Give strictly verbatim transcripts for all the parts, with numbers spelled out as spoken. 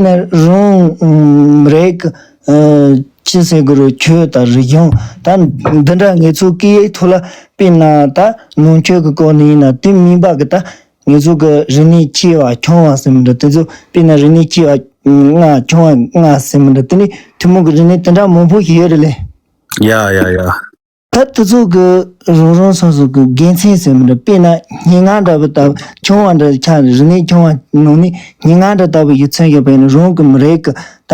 ན་རང་མི་རིགས་ཀྱི་ཅི་ཟེར་དགོས་རེད། ཆོས་དང་རིག་གཞུང་ད་འདི་འདྲ་ངེད་ཚོ་སྐད་ཡིག་ཐོག་ལ་དཔེར་ན་ད་ནང་ཆོས་ཀྱི་སྐོར་ནས་ཡིན་ན་དེ་མིན་པ་གི་ད་ངེད་ཚོ་གི་རིག་གནས་ཆེ་བ་ཆུང་བ་ཟེར་མི་འདྲ། དེ་ཚོ་དཔེར་ན་རིག་གནས་ཆེ་བ་ལྔ་ཆུང་བ་ལྔ་ཟེར་མི་འདྲ། དེ་ནས་ཐུན་མོང་གི་རིག་གནས་དེ་འདྲ་མང་པོ་ཞིག་ཡོད་རེད་ལེ། ཡ་ཡ་ཡ། ད་དེ་ཚོ་གི་རང་རང་སོ་སོ་གི་དགེ་མཚན་ཟེར་མི་འདྲ། དཔེར་ན་སྙན་ངག་འདྲ་པོ་ལྟ་བུ་ཆུང་བ་འདྲ་ཆགས་རིག་གནས་ཆུང་བ་ནང་ནས་སྙན་ངག་འདྲ་ལྟ་བུ་ཞིག་མཚོན་བཞག་པ་ཡིན་ན་རང་གི་མི་རིགས་ཀྱི་ད་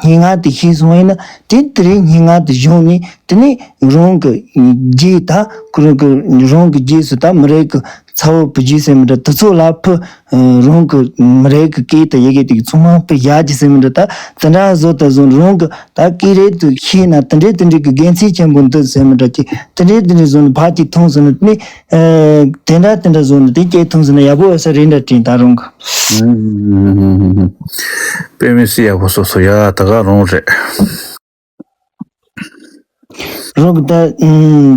སྙན་ངག་དེ་ཤེས་སོང་ཡིན་ན་དེ་དེ་རིང་སྙན་ངག་དེ་གཞུང་ནས་དེ་ནས་རང་གི་རྗེས་ད་ཁོ་རང་གི་རང་གི་རྗེས་སུ་ད་མི་རིགས་ཀྱི་ཚ་བོ་བུ་རྒྱུད་ཟེར་མི་འདྲ་དེ་ཚོ་ལ་ཕུ་རང་གི་མི་རིགས་ཀྱི་སྐད་དང་ཡི་གེ་དེ་གི་ཚང་མ་ཕུ་ཡག་གི་ཟེར་མི་འདྲ། ད་དེ་འདྲ་བཟོ་ད་བཟོ་རང་གི་ད་སྐད་རིགས་དེ་ཤེས་ན་དེ་འདྲའི་དེ་འདྲའི་གི་དགེ་མཚན་ཆེན་པོ་འདུག་ཟེར་མི་འདྲ་གི་དེ་འདྲའི་དེ་འདྲའི་བཟོ་ནས་ཕར་གཅིག་མཐོང་ཟེར་ན་ནི་དེ་འདྲ་དེ་འདྲ་བཟོ་ནས་དེ་གཅིག་མཐོང་ཟེར་ན་ཡག་པོ་ཡོད་ས་རེད་འདྲ་དྲན་ད་རང་གི། དཔེ་མི་སྲིད་ཡག་པོ་སོ་སོ་ཡ་ད་ག་རང་རེད། རོགས་ད་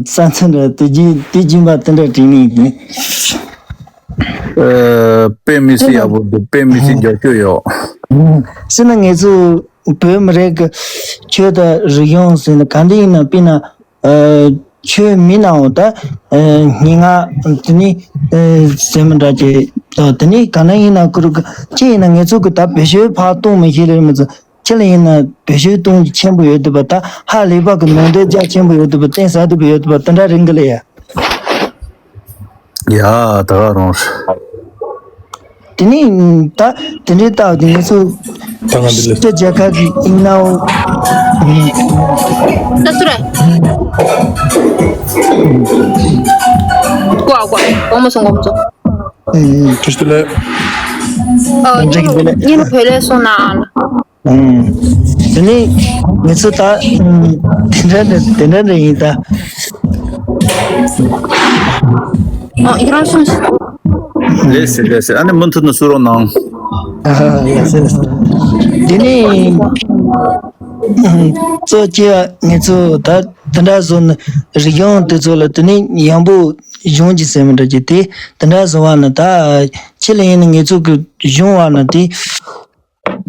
ས་མཚམས་ར་དེ་རྗེས་དེ་རྗེས་མ་དེ་འདྲ་དྲན་ནས་ཡིན། དཔེ་མི་སྲིད་ཡག་པོ་འདུག་དཔེ་མི་སྲིད་རྒྱབ་སྐྱོར་ཡོད། སྲིད་ན་ངེད་ཚོ་བོད་མི་རིགས་ཀྱི་ཆོས་དང་རིག་གཞུང་ཟེར་ན་ག་འདྲ་ཡིན་ན་དཔེར་ན་ཆོས་མིན་ནའང་ད་སྙན་ངག་དེ་ནི་ཟེར་མི་འདྲ་ཅིག་དང་དེ་ནི་ག་ན་ཡིན་ན་ཁུ་རུ་ཅི་ཡིན་ན་ངེད་ཚོ་གི་ད་བེད་སྤྱོད་ཕར་གཏོང་མི་ཤེས་རེད་མི་ཚོ། ཁྱེད་ལ་ཡིན་ན་བེད་སྤྱོད་གཏོང་རྒྱུ་ཆེན་པོ་ཡོད་འདུག་པ། ད་ཧ་ལས་པ་གི་ནང་དོན་རྒྱ་ཆེན་པོ་ཡོད་འདུག་པ། བསྟན་ས་འདུག་པ་ཡོད་འདུག་པ། དེ་འདྲ་རིང་གི་ལ་ཡ། ཡ་ད་ག་རང་། དེ་ནས་ད་དེ་འདྲའི་རྟགས་དེ་ངེད་ཚོ་ད་ང་འདི་ལ་སྤྱི་རྒྱལ་ཁབ་ཀྱི་ཡིན་ནའང་ད་སུ་རེད། ཀོ་ཨ་ཀོ་ཨ་གོང་མ་སོང་གོང་མ་སོང་། ཨུམ། ཁྱོད་ཚོ་ལ། ཨ། འགྲིག་འདི་ལ། ཉིན་བོད་ལས་སོང་ན། ཨུམ། དེ་ནས་ང་ཚོ་ད་ཨུམ། དེ་འདྲ་འདྲ་དེ་འདྲ་འདྲ་ཡིན་ད། ཨ། ཡིན་རང་སོང་ཞིག་ལགས་སེ་ལགས་སེ། ཨ་ནི་མུ་མཐུད་ནས་བསུ་རོགས་གནང་། ཨ། ལགས་སེ་ལགས་སེ། དེ་ནས་གཙོ་ཆེ་བ་ང་ཚོ་ད་དེ་འདྲ་བཟོ་ན་རིག་གཞུང་དེ་ཚོ་ལ་དེ་ནས་ཡང་པོ་གཞུང་གི་ཟེར་མི་འདྲ་གི་དེ་དེ་འདྲ་བཟོ་བ་ན་ད་ཁྱེད་ལ་ཡིན་ན་ངེད་ཚོ་གི་གཞུང་བ་ན་དེ།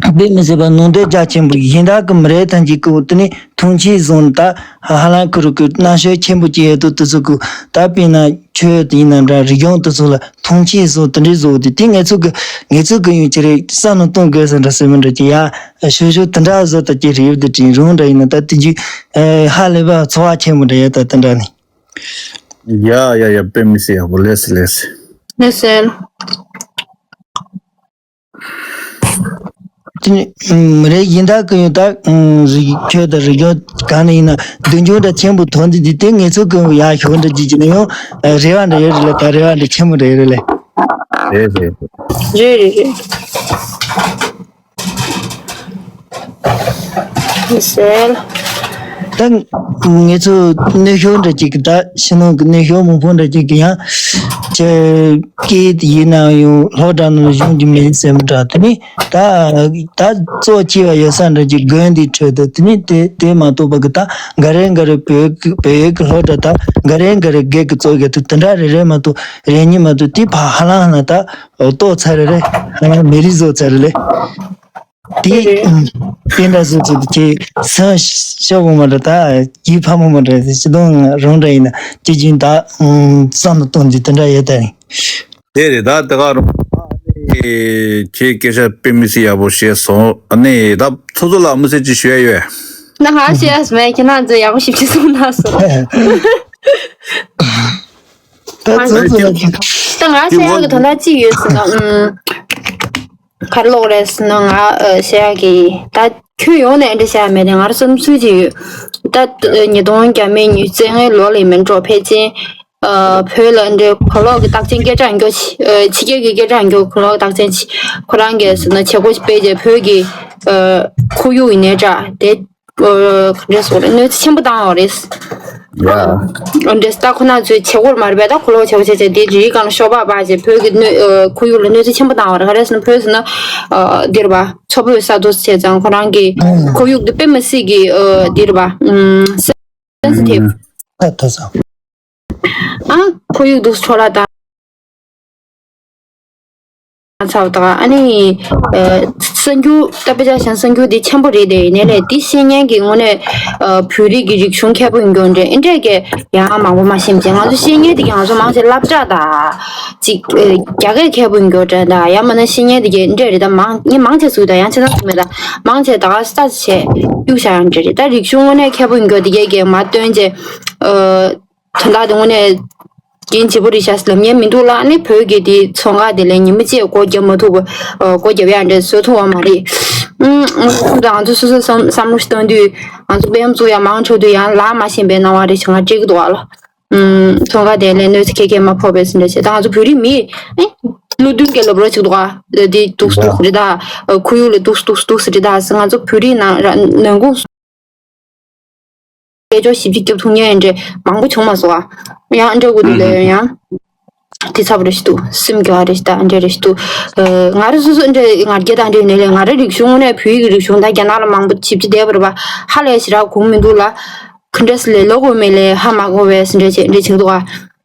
དཔེ་མི་སྲིད་པ་ནང་དོན་རྒྱ་ཆེན་པོ་ཡིན་ད་གི་མི་རེད་ཐང་གི་ཀུ་དེ་ནི་མཐོང་ཆེན་བཟུང་ད་ཧ་ལམ་ཀུ་རུ་ཀུ་རྣམ་དཔྱོད་ཆེན་པོ་ཅིག་ཡོད་དུ་དུ་ཚུ་ཀུ་ད་དཔེར་ན་ཆོས་དེ་ཡིན་ན་འདྲ་རིག་གཞུང་དུ་ཚུ་ལ་མཐོང་ཆེན་བཟུང་དེ་འདྲའི་བཟོ་དེ་དེ་ངེད་ཚོ་གི་ངེད་ཚོ་གི་ཡོང་ཅི་རེད་བསམ་བློ་གཏོང་དགོས་ཟེར་འདྲ་ཟེར་མི་འདྲ་ཅི་ཡ་ཞུ་ཞུ་དེ་འདྲ་བཟོ་ད་ཅི་རེད་དུ་དྲིན་རུང་འདྲ་ཡིན་ན་ད་དེ་རྒྱུ་ཧ་ལས་པ་ཚོར་བ་ཆེན་པོ་འདྲ་ཡོད་ད་དེ་འདྲ་ནི། ཡ་ཡ་ཡ་དཔེ་མི་སྲིད་ཡག་པོ་ལགས་སེ་ལགས་སེ། ལགས་སེ། དེ་ནི་མི་རེ་ཡིན་ད་གི་ཡོད་ད་རིག་ཆོས་དང་རིག་གཞུང་གང་ནས་ཡིན་ན་མདུན་ལྗོངས་འདྲ་ཆེན་པོ་ཐོན་དུས་དེ་ངེད་ཚོ་གི་ཡ་ཞོག་འདྲ་ཅིག་ཅིག་ནས་ཡང་རེ་བ་འདྲ་ཡོད་རེད་ལ་ད་རེ་བ་འདྲ་ཆེན་པོ་རེད་རེད་ལ། རེད་རེད། རེད་རེད་རེད། ཟེར། ད་ངེད་ཚོ་ནུས་ཤུགས་འདྲ་ཅིག་གི་ད་ཕྱི་ནང་གི་ནུས་ཤུགས་མང་པོ་འདྲ་ཅིག་གི་ཡང་ཆེ་སྐད་ཡིན་ན་ཡང་སློབ་གྲྭ་ནང་གཞུང་གི་མེད་ཟེར་མི་འདྲ་དེ་ནི་ད་ད་གཙོ་ཆེ་བ་ཡོད་ས་འདྲ་ཅིག་དགོན་འདི་ཁྲོད་དུ་དེ་ནི་དེ་དེ་མ་གཏོགས་པ་གི་ད་འགའ་རེ་འགའ་རེ་བོད་ཀྱི་བོད་ཡིག་གི་སློབ་གྲྭ་ད་འགའ་རེ་འགའ་རེ་སྒེར་གྱི་གཙོ་གི་དེ་དེ་འདྲ་རེ་རེ་མ་གཏོགས་རེ་གཉིས་མ་གཏོགས་དེ་ཕ་ཧ་ལང་ཧ་ལང་ད་ལྟོ་ཚར་རེ་རེ་ཧ་ལང་མེ་རི་བཟོ་ཚར་རེ་རེ། དེ་དེ་འདྲ་བཟོ་ཚུལ་དེ་ཁྱེད་སེམས་ཤོར་བོ་མ་འདྲ་ད་རྒྱུད་ཕམ་མོ་མ་འདྲ་དེ་སྤྱི་དོན་རང་འདྲ་ཡིན་ན་སྐྱེ་རྒྱུན་ད་བསམ་བློ་གཏོང་རྒྱུ་དེ་འདྲ་ཡོད་ད་རིང་། དེ་རེད་ད་དེ་ག་རང་ཁྱེད་སྐད་ཆ་དཔེ་མི་སྲིད་ཡག་པོ་བཤད་སོང་། ཨ་ནི་ད་ཚོ་ཚོ་ལ་མི་སྲིད་ཅི་ཞུ་ཡ་ཡོད། ན་ཧ་བཤད་ཡ་སོང་ཁྱེད་རང་ཚོ་ཡག་པོ་ཞིབ་ཞིབ་གསུངས་ན་སོང་། ད་ཚོ་ཚོ་ལ་ད་ང་བཤད་ཡ་གི་དོན་དག་ཅི་ཡོད་ཟེར་ན་ཨུམ། ག་རེ་ལབ་དགོས་རེད་ཟེར་ན་ང་ཨ་བཤད་ཡག་གི་ད་ཁྱོན་ཡོངས་ནས་འདི་བཤད་ཡག་མེད་དེ་ང་རང་བསམ་ཚུལ་ཅིག་ཡོད། ད་ཨ་ཉིས་སྟོང་བརྒྱ་མེད་ཉེར་ལྔ་ལོ་ལ་མེ་ཏྲོག་ཕལ་ཆེར་ཨ་བོད་ལ་འདི་གོ་ལོག་གི་རྟགས་ཅན་སྐད་གྲགས་མགྱོགས་ཆེ་ཨ་ཕྱི་རྒྱལ་གྱི་སྐད་གྲགས་མགྱོགས་གོ་ལོག་རྟགས་ཅན་ཆེ་ཁོ་རང་གིས་ཟེར་ན་བྱེད་སྒོ་སྤེལ་རྗེས་བོད་ཀྱི་ཨ་ཁོར་ཡུག་ཡིན་ནའི་འདྲ་དེ། ཨ་ག་འདྲ་ཟེར་དགོས་རེད་གནོད་འཚེ་ཆེན་པོ་བཏང་བ་རེད། ཡ། ཨ་འདྲས་ད་ཁོ་ན་ཚོའི་བྱེད་སྒོར་མ་རེད་པས་ད་གོ་ལོག་བྱེད་སྒོ་བྱས་བྱས་དེ་རི་སྒང་ལ་ཤོག་སྦག་སྦག་བྱས་བོད་ཀྱི་གནོད་ཨ་ཁོར་ཡུག་ལ་གནོད་འཚེ་ཆེན་པོ་བཏང་བ་རེད། ག་རེ་ཟེར་ན་བོད་ཟེར་ན་ཨ་འདིར་བ་མཚོ་བོད་ས་མཐོ་བྱས་ཙང་ཁོ་རང་གི་ཁོར་ཡུག་འདི་དཔེ་མི་སྲིད་ཀྱི་ཨ་འདིར་བ་ཨུམ་སེན་སི་ཊིབ། ད་ད་ས། ཨ་ཁོར་ཡུག་འདུག་འཕྲོ་བརླག་བཏང་། ཚར་བ་དང་། ཨ་ནི་ཨ་གསར་འགྱུར་ད་དཔེ་ཆ་བཞག་ན་གསར་འགྱུར་འདི་ཆེན་པོ་རེད་དེ། ཡིན་ནའི་ལས་འདི་ཤེས་མཁན་གྱི་དངོས་གནས་ཨ་བོད་རིགས་ཀྱི་རིག་གཞུང་མཁས་པོ་ཡིན་རྒྱུ་འདྲ་ཨེ་འདྲས་ཀྱི་ཡང་མང་པོ་མ་ཤེས་ཅིག་ང་ཚོ་ཤེས་མཁན་དེ་ག་ང་ཚོ་མང་ཆེ་སློབ་གྲྭ་དང་ཅིག་ཨ་རྒྱ་སྐད་མཁས་པོ་ཡིན་རྒྱུ་འདྲ་དང་། ཡང་མིན་ན་ཤེས་མཁན་དེ་ག་འདྲས་རེད། ད་མང་ངས་མང་ཆེ་ཟེར་ད་ཡང་ཆེ་ཙམ་ཟེར་མེད། ད་མང་ཆེ་ད་ག་ས་བྱས་གཡུག་བཞག་ཡང་འདྲ་རེད། ད་རིག་གཞུང་དངོས་གནས་མཁས་པོ་ཡིན་རྒྱུ་དེ་གས་གས་མ་སྟོན་བྱས་ཨ། དོན་དག་དེ་དངོས་གནས་རྒྱན་ཆེ་པོ་རེད་ཤག་ལབ་མཁན་མི་འདུག་ལ། ཨ་ནི་བོད་ཀྱི་དེ་ཚོང་ཁང་དེ་ལས་ཉི་མ་གཅིག་སྒོ་བརྒྱབ་མ་ཐུབ་པ། ཨ་སྒོ་བརྒྱབ་ཡག་འདྲ་བཟོ་ཐུབ་པ་མ་རེད། ཨང་། ང་ཚོ་སོ་སོ་བསམ་ང་ཚོ་སོ་སོ་བསམ་བསམ་བློ་ཞིག་གཏོང་དུས་ང་ཚོ་དཔེ་མཚོན་ཡག་མང་ཆེ་དུས་ཡང་ལག་མ་ཤེས་པའི་སྣང་བ་རེ་ཞིག་ང་སྤྲད་ཀྱི་འདུག་ཨ་ལ། ཨང་། ཚོང་ཁང་དེ་ལས་གནོད་འཚེ་ཁྱད་མ་ཕོག་པའི་སུ་འདྲ་བྱས། ད་ང་ཚོ་བོད་རིགས་མི་ཨེ་བློ་མཐུན་གྱི་ལབ་རོགས་ཅིག་འདུག་ཨ། དེ་འདུག་སེ་འདུག་སེ་རེད་ད། ཨ་ཁོར་ཡུག་ལ་འདུག་སེ་འདུག་སེ་འདུག་སེ་རེད་ད་ཟེར། ང་ཚོ་བོད་རིགས་ནང་ར་ནང་ཁུངས། སྐད་ཅོར་ཞིབ་ཅིག་རྒྱབ་ཐུབ་མཁན་འདྲ་མང་པོ་བྱུང་མ་སོང་ཨ། ཡང་འདྲ་དགོས་འདུག་ལས་ཡང་། དེ་ཚ་པོ་རེ་ཞིག་འདུག་སེམས་སྐྱོ་བ་རེ་ཞིག་དང་འདྲ་རེ་ཞིག་འདུག་ཨ་ང་རང་སོ་སོ་འདྲ་ང་རྒྱལ་དང་འདྲ་ཡིན་ནའི་ལས་ང་རང་རིག་གཞུང་དངོས་གནས་བོད་ཡིག་གི་རིག་གཞུང་ད་རྒྱ་ནག་ལ་མང་པོ་ཞིབ་ཅིག་བསྡད་པ་རེད་པ། ཧ་ལས་ཞེ་དྲག་གོ་མི་འདུག་ལ། ག་འདྲས་ལས་ལོ་གོ་མེད་ལས་ཧ་མ་གོ་བས་སུ་འདྲ་བྱེད་འདྲ་བྱེད་འདུག་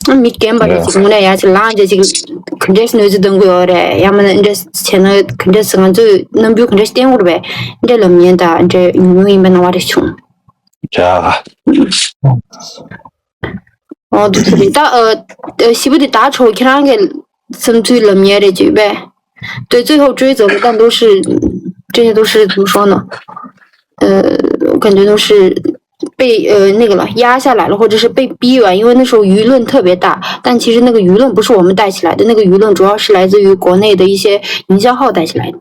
ཨ། མི་རྒན་པ་རེ་ཅིག་དངོས་གནས་ཡ་ཅིག་ལངས་རྗེས་ཅིག་ག་འདྲས་གནོད་འཚེ་གཏོང་གི་ཡོད་རེད། ཡང་མིན་ན་འདྲས་བྱས་ན་ག་འདྲས་ང་ཚོས་རྣམ་འགྱུར་ག་འདྲས་བསྟན་དགོས་རེད་པས། འདྲས་ལབ་མཁན་དང་འདྲས་ཉུང་ཉུང་ཡིན་པའི་སྣང་བ་རེ་བྱུང་། ཡ། ཨོ་འདུག་སེ་རེད་ད། ཨ་ཞེ་པོ་དེ་ད་ཆོག་ཁྱེད་རང་གི་བསམ་ཚུལ་ལབ་མཁན་རེ་ཅིག་ཡོད་པས། 对最后追责的但都是这些都是怎么说呢？呃，感觉都是被呃那个了压下来了，或者是被逼吧，因为那时候舆论特别大，但其实那个舆论不是我们带起来的，那个舆论主要是来自于国内的一些营销号带起来的，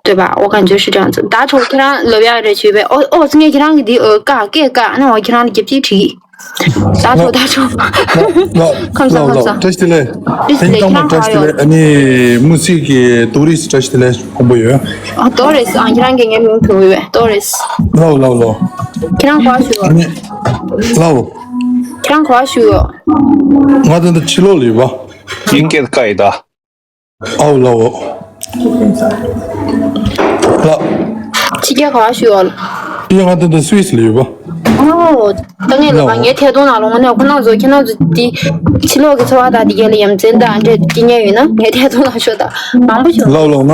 对吧？我感觉是这样子。打丑ཁྱེད་རང་ལབ་ཡག་རེ་བྱས་པས། ཨོ་ཨོ་ངས་ཁྱེད་རང་གི་འདི་ཨ་ཀ་སྐད་ཀ་ཨ་ནི་འོ་ཁྱེད་རང་ལ་རྒྱབ་ཅིག་བྲིས། ད་ཚོ་ད་ཚོ། ལགས་ལགས་ཁམས་བཟང་ཁམས་བཟང་། བཀྲ་ཤིས་བདེ་ལེགས། ཁམས་བཟང་ཁམས་བཟང་། བཀྲ་ཤིས་བདེ་ལེགས། ཨ་ནི་མུ་སི་གི་ཏོ་རིས་བཀྲ་ཤིས་བདེ་ལེགས་ཕོན་པོ་ཡོད། ཨ་ཏོ་རིས། ཨ་ཁྱེད་རང་གི་ངའི་མིང་ཐོས་ཡོད་པས་ཏོ་རིས། ལགས་ལགས་ལགས། ཁྱེད་རང་ག་པར་བཞུགས་ཡོད། ཨ་ནི་ལགས། ཁྱེད་རང་ག་པར་བཞུགས་ཡོད། ང་ད་ལྟ་ཕྱི་ལོགས་ལ་ཡོད་པ། ཡིག་སྐད་བཀག་ཡིན་ད། ཨའོ་ལའོ། ལགས། ཕྱི་རྒྱལ་ག་པར་བཞུགས་ཡོད། ཕྱི་རྒྱལ་ང་ད་ལྟ་སུད་སི་ལ་ཡོད་པ། ཨོ། ད་ངས་ལབ་པ་ལའོ། ངའི་ཐད་གཏོང་ནང་ལ་དངོས་གནས་ཁོ་རང་ཚོ་ཁྱེད་རང་ཚོ་འདི་ཕྱི་ལོགས་ཀྱི་འཚོ་བ་དང་འདི་གས་ལ་ཡ་མཚན་དང་འདྲ་སྐྱེ་མཁན་ཡོད་ན་ངའི་ཐད་གཏོང་ནང་ཤོག་དང་མང་པོ་ཞིག་ལའོ་ལའོ། ང་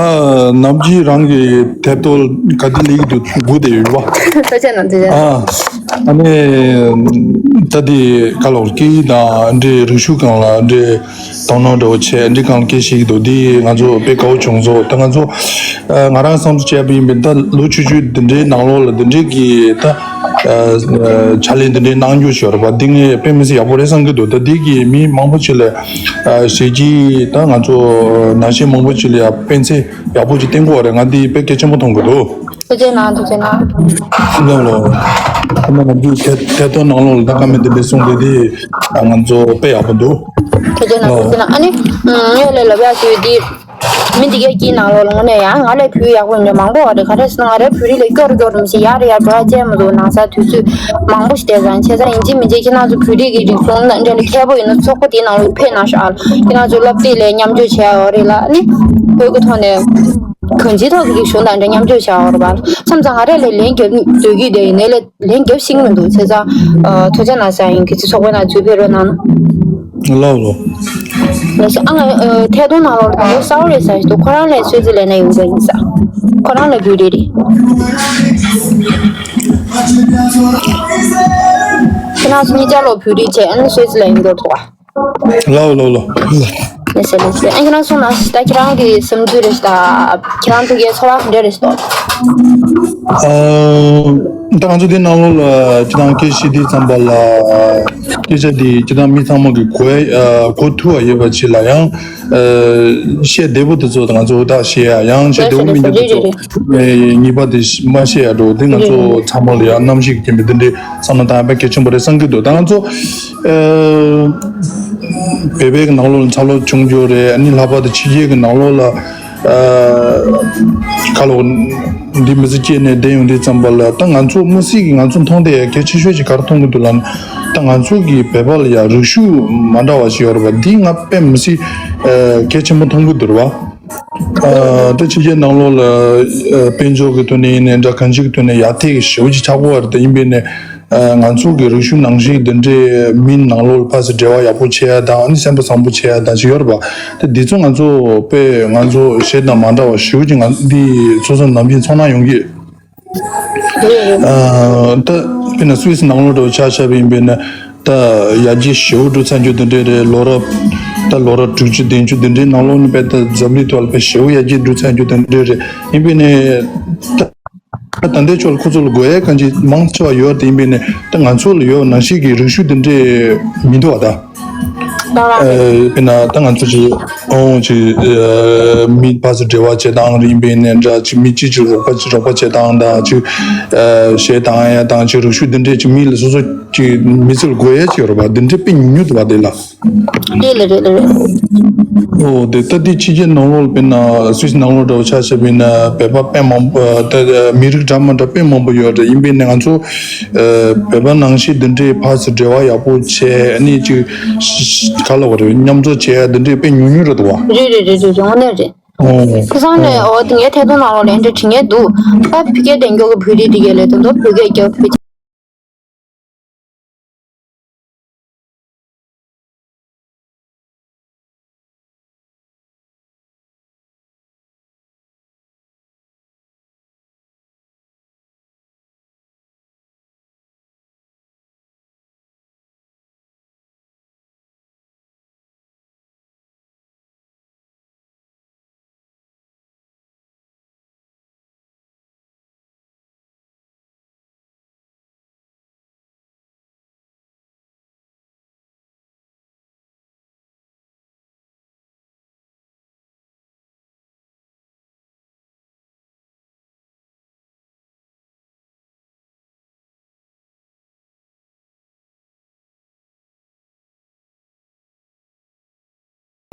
ནམ་རྒྱུན་རང་གི་ཐད་གཏོང་ག་དུས་ལེགས་འདུག་སྒུག་བསྡད་ཡོད་པ། ཐུགས་རྗེ་གནང་། ཐུགས་རྗེ་གནང་། ཨ། ཨ་ནི། ད་འདི་ག་ལོག་སྐད་ཡིག་དང་འདྲའི་རིག་གཞུང་སྒང་ལ་འདྲའི། དོ་སྣང་འདྲ་བོ་བྱས་འདི་གང་སྐད་ཤེས་ཀྱི་འདུག་འདི་ང་ཚོ་དཔེ་དགའ་བོ་བྱུང་སོང་། ད་ང་ཚོ་ཨ་ང་རང་བསམ་ཚུལ་བྱས་པ་ཡིན་པས་ད་ལོ་ཆུང་ཆུང་འདི་འདྲའི་ནང་ལོགས་ལ་འདི་འདྲའི་གི་ད་ཨ་ཨ་ཕྱག་ལས་འདི་འདྲའི་གནང་རྒྱུ་ཞིག་ཡོད་རེད་པ། འདི་ངས་དཔེ་མི་སྲིད་ཡག་པོ་རེད་བསམ་གྱི་འདུག་ད་འདི་གི་མི་མང་པོ་ཅིག་ལ་ཨ་ཞེ་གཅིག་ད་ང་ཚོ་ནང་ཆེན་མང་པོ་ཅིག་ལ་ཡ་དཔེ་མཚོན་ཡག་པོ་ཅིག་བསྟན་གྱི་ཡོད་རེད། ང་འདི་དཔེ་གལ་ཆེན་པོ་མཐོང་གི་འདུག་ཐུགས་རྗེ་གནང་། ཐུགས་རྗེ་གནང་། ལགས་ལགས། ཁ་མ་ང་ཚོའི་ཐད་ཐད་གཏོང་ནང་ལོགས་ལ་ད་བཀའ་མོལ་དེ་འདྲ་གསུངས་དེ་དེ་ང་ཚོ་དཔེ་ཡག་པོ་འདུག་ཐུགས་རྗེ་གནང་། ལགས། ཐུགས་རྗེ་གནང་། ཨ་ནི་ངས་ལས་ལབ་ཡག་ཞུ་དེ་མི་འདི་གའི་དཀྱིལ་ནང་ལོགས་ལ་དངོས་གནས་ཡང་ང་ལས་བོད་ཡག་པོ་འདྲ་མང་པོ་བ་རེད། ག་རེ་ཟེར་ན་ང་རའི་བོད་རིགས་ལས་སྐྱོ་རུ་སྐྱོ་རུ་མི་ཤེས་ཡར་ཡར་འགྲོ་ཡག་ཅན་མི་འདུག་ནང་ས་དུས་ཚོད་མང་པོ་ཞིག་བསྡད་ཙང་བྱས་ཙང་ཡིན་གཅིག་མིན་གཅིག་ཁྱེད་རང་ཚོ་བོད་རིགས་ཀྱི་རིག་གཞུང་ལ་འདྲ་ལ་མཁས་པོ་ཡིན་ན་ཚོགས་པ་དེའི་ནང་ལ་ཕེབས་གནང་ཤག་ཨ་ཁྱེད་རང་ཚོ་སློབ་དེབ་ལས་མཉམ་སྤྱོད་བྱས་ཡོད་རེད་ལ་ཨ་ནི་བོད་ཀྱི་ཐོག་ནས། གང་ཅིའི་ཐོག་གི་རིག་གཞུང་དང་འདྲ་མཉམ་སྤྱོད་བྱ་བར་བར་མཚམས་མཚམས་ང་རས་ལས་ལན་རྒྱབ་སྡོད་ཀྱི་དེ་ཡིན་ནའི་ལས་ལན་རྒྱབ་ཤེས་ཀྱི་མི་འདུག་བྱས་ཙང་ཨ་ཐུགས་རྗེ་གནང་ཟེར་ཡིན། གལ་སྲིད་ཚོགས་པའི་ནང་འཛུལ་ཕེབས་རོགས་གནང་། ལགས་ལགས། ལགས་སོ། ཨ་ང་ཨ་ཐད་གཏོང་ནང་ལོགས་ལ་དང་པོ་གསར་པ་རེད་ཟེར་ཞིག་འདུག་ཁོ་རང་ལས་ཚོད་རྩིས་ལས་ནས་ཡོང་པ་ཡིན་ས། ཁོ་རང་ལ་འབུལ་རེ་རེད། ཁྱེད་རང་ཚོ་གཉིས་ཆ་ལོ་འབུལ་རེ་བྱས་ཨ་ནི་ཚོད་རྩིས་ལས་ཡོང་འདུག་ཐོག་ལའོ་ལའོ་ལའོ། ལགས་སེ་ལགས་སེ། ཨ་ཁྱེད་རང་གསུངས་ན་ད་ཁྱེད་རང་གི་བསམ་ཚུལ་རེད་ད། ཁྱེད་རང་ཕ་གིའི་འཚོ་བ་ག་འདྲ་རེད་ཟེར། ཨ་ད་ང་ཚོ་འདི་ནང་ལོགས་ལ་ཁྱེད་རང་སྐད་བཤད་དུས་ཙམ་པ་ལ་སྐད་ཆ་འདི་ཁྱེད་རང་མི་ཚང་མ་གི་གོ་ཨ་གོ་ཐུབ་པ་ཡོད་པ་ཅིག་ལ་ཡང་ཨ་བཤད་བདེ་པོ་དེ་ཚོ་ད་ང་ཚོ་ད་བཤད་ཡ་ཡང་བཤད་བདེ་པོ་མི་འདུག་དེ་ཚོ་ཨེ་ངེས་པ་དེ་མ་བཤད་ཡ་འགྲོ་དེ་ང་ཚོ་ཚང་མ་ལ་ཡང་རྣམ་ཤེས་ཀྱི་རྐྱེན་པས་འདི་འདྲའི་བསམ་བློ་བཏང་ཡ་དཔེ་གལ་ཆེན་པོ་རེད་བསམ་གྱི་འདུག་ད་ང་ཚོ། ཨ་བོད་པའི་ནང་ལོགས་ལ་འཚར་ལོངས་བྱུང་རྒྱུ་རེད། ཨ་ནི་ལྷག་པར་དུ་ཕྱི་རྒྱལ་གྱི་ནང་ལོགས་ལ་ཨ་ཁ་ལོ་འདི་མི་ཚེ་སྐྱེལ་ནས་བསྡད་ཡོང་དུས་ཙམ་པ་ལ་ད་ང་ཚོ་མི་སེར་གྱི་ང་ཚོ་མཐོང་དེ་གལ་ཆེ་ཤོས་ཅིག་ག་རེ་མཐོང་གི་འདུག་ལབ་ན་ད་ང་ཚོ་གི་བོད་པ་ལ་ཡ་རིག་གཞུང་མ་འདྲ་བ་ཞིག་ཡོད་རེད་པ། འདི་ང་དཔེ་མི་སྲིད་ཨ་གལ་ཆེན་པོ་མཐོང་གི་འདུག་རེད་པ། ཨ་ད་ཕྱི་རྒྱལ་ནང་ལོགས་ལ་ཨ་དཔལ་འབྱོར་གྱི་ཐོག་ནས་ཡིན་ནའི་འདྲ་གང་ཅིའི་ཐོག་ནས་ཡར་ཐེག་ཞེ་པོ་ཅིག་ཆགས་ཀྱི་ཡོད་རེད། ད་ཡིན་པས་ནས། ཨ་ང་ཚོ་གི་རིག་གཞུང་ནང་བཞིན་འདི་འདྲའི་མི་ནང་ལོགས་ལ་ཕར་ཚུར་འབྲེལ་བ་ཡག་པོ་བྱེད་ཡ་དང་ཨ་ནི་སེམས་པ་བཟང་པོ་བྱེད་ཡ་དང་ཅིག་ཡོད་རེད་པ། དེ་འདི་ཚོ་ང་ཚོ་དཔེ་ང་ཚོ་གཞན་དང་མ་འདྲ་བ་ཞེ་པོ་ཅིག་ང་འདི་སོ་སོ་ནམ་རྒྱུན་ཚོར་སྣང་ཡོང་གི། ཨ་ད་དཔེར་ན་སུད་སི་ནང་ལོགས་འདྲ་བོ་ཆ་བཞག་པ་ཡིན་པས་ན་ད་ཡར་རྒྱས་ཞེ་པོ་འགྲོ་ཚར་རྒྱུ་དེ་འདྲས་རེད། ལོ་རབས་ད་ལོ་རབས་དྲུག་ཅུ་བདུན་ཅུ་དེ་འདྲའི་ནང་ལོགས་ནས་དཔེ་ད་འཛམ་གླིང་ཐོག་ལ་དཔེ་ཞེ་པོ་ཡར་རྒྱས་འགྲོ་ཚར་རྒྱུ་དེ་འདྲས་རེད། ཡིན་པས་ནས་ད་ད་ལྟའི་ཆོག་ལ་ཁོ་ཚོ་ལ་དགོས་ཡས་གང་ཅི་མང་ཆེ་བ་ཡོད་དེ་ཡིན་པས་ནས་ད་ང་ཚོ་ལ་ཡོད་ནང་བཞིན་གྱི་རིག་གཞུང་དེ་འདྲས་མི་འདུག་བ་ད། ཨ་དཔེར་ན་ད་ང་ཚོ་ཅིག་ཨོང་ཅིག་ཨ་མི་ཕར་ཚུར་འབྲེལ་བ་བྱེད་སྟངས་རེད། ཡིན་པས་ནས་འདྲ་ཅིག་མི་གཅིག་ཅིག་རོགས་པ་ཅིག་རོགས་པ་བྱེད་སྟངས་དང་ཅིག་ཨ་གཞས་བཏང་ཡ་དང་ཅིག་རིག་གཞུང་འདི་འདྲས་ཅིག་མི་ལ་སོ་སོ་ཅིག་མི་ཚེ་ལ་དགོས་ཡ་ཅིག་ཡོད་རེད་པ། འདི་འདྲས་དཔེ་ཉུང་ཉུང་འདུག་བ་དེ་ལ། རེད་ལ་རེད་ལ་རེད། ཨོ་དེ་ལྟ་དེ་ཕྱི་རྒྱལ་ནང་ལོགས་ལ་དཔེར་ན་སུད་སི་ནང་ལོགས་འདྲ་བོ་ཆ་བཞག་པ་ཡིན་ན་བོད་པ་དཔེ་མང་པོ་ད་མི་རིགས་འདྲ་མི་འདྲ་དཔེ་མང་པོ་ཡོད་རེད། ཡིན་པས་ནས་ང་ཚོ་ཨ་བོད་པ་ནང་བཞིན་འདི་འདྲའི་ཕར་ཚུར་འབྲེལ་བ་ཡག་པོ་བྱས་ཨ་ནི་ཅིག་ག་ལབ་དགོས་རེད། མཉམ་འཛོམས་བྱས་འདི་འདྲའི་དཔེ་ཉུང་ཉུང་རེད་འདུག་བ། རེད་རེད་རེད་རེད་རེད། དངོས་གནས་རེད། ཁ་སང་ནས་ཨོ་དེ་ངའི་ཐད་གཏོང་ནང་ལོགས་ལ་འདྲ་དྲི་ངེས་འདུག་ད་བོད་སྐད་བདེན་སྐྱོག་གི་བོད་རིགས་དེ་གས་ལས་དོན་དུ་བོད་སྐད་རྒྱབ་བོད།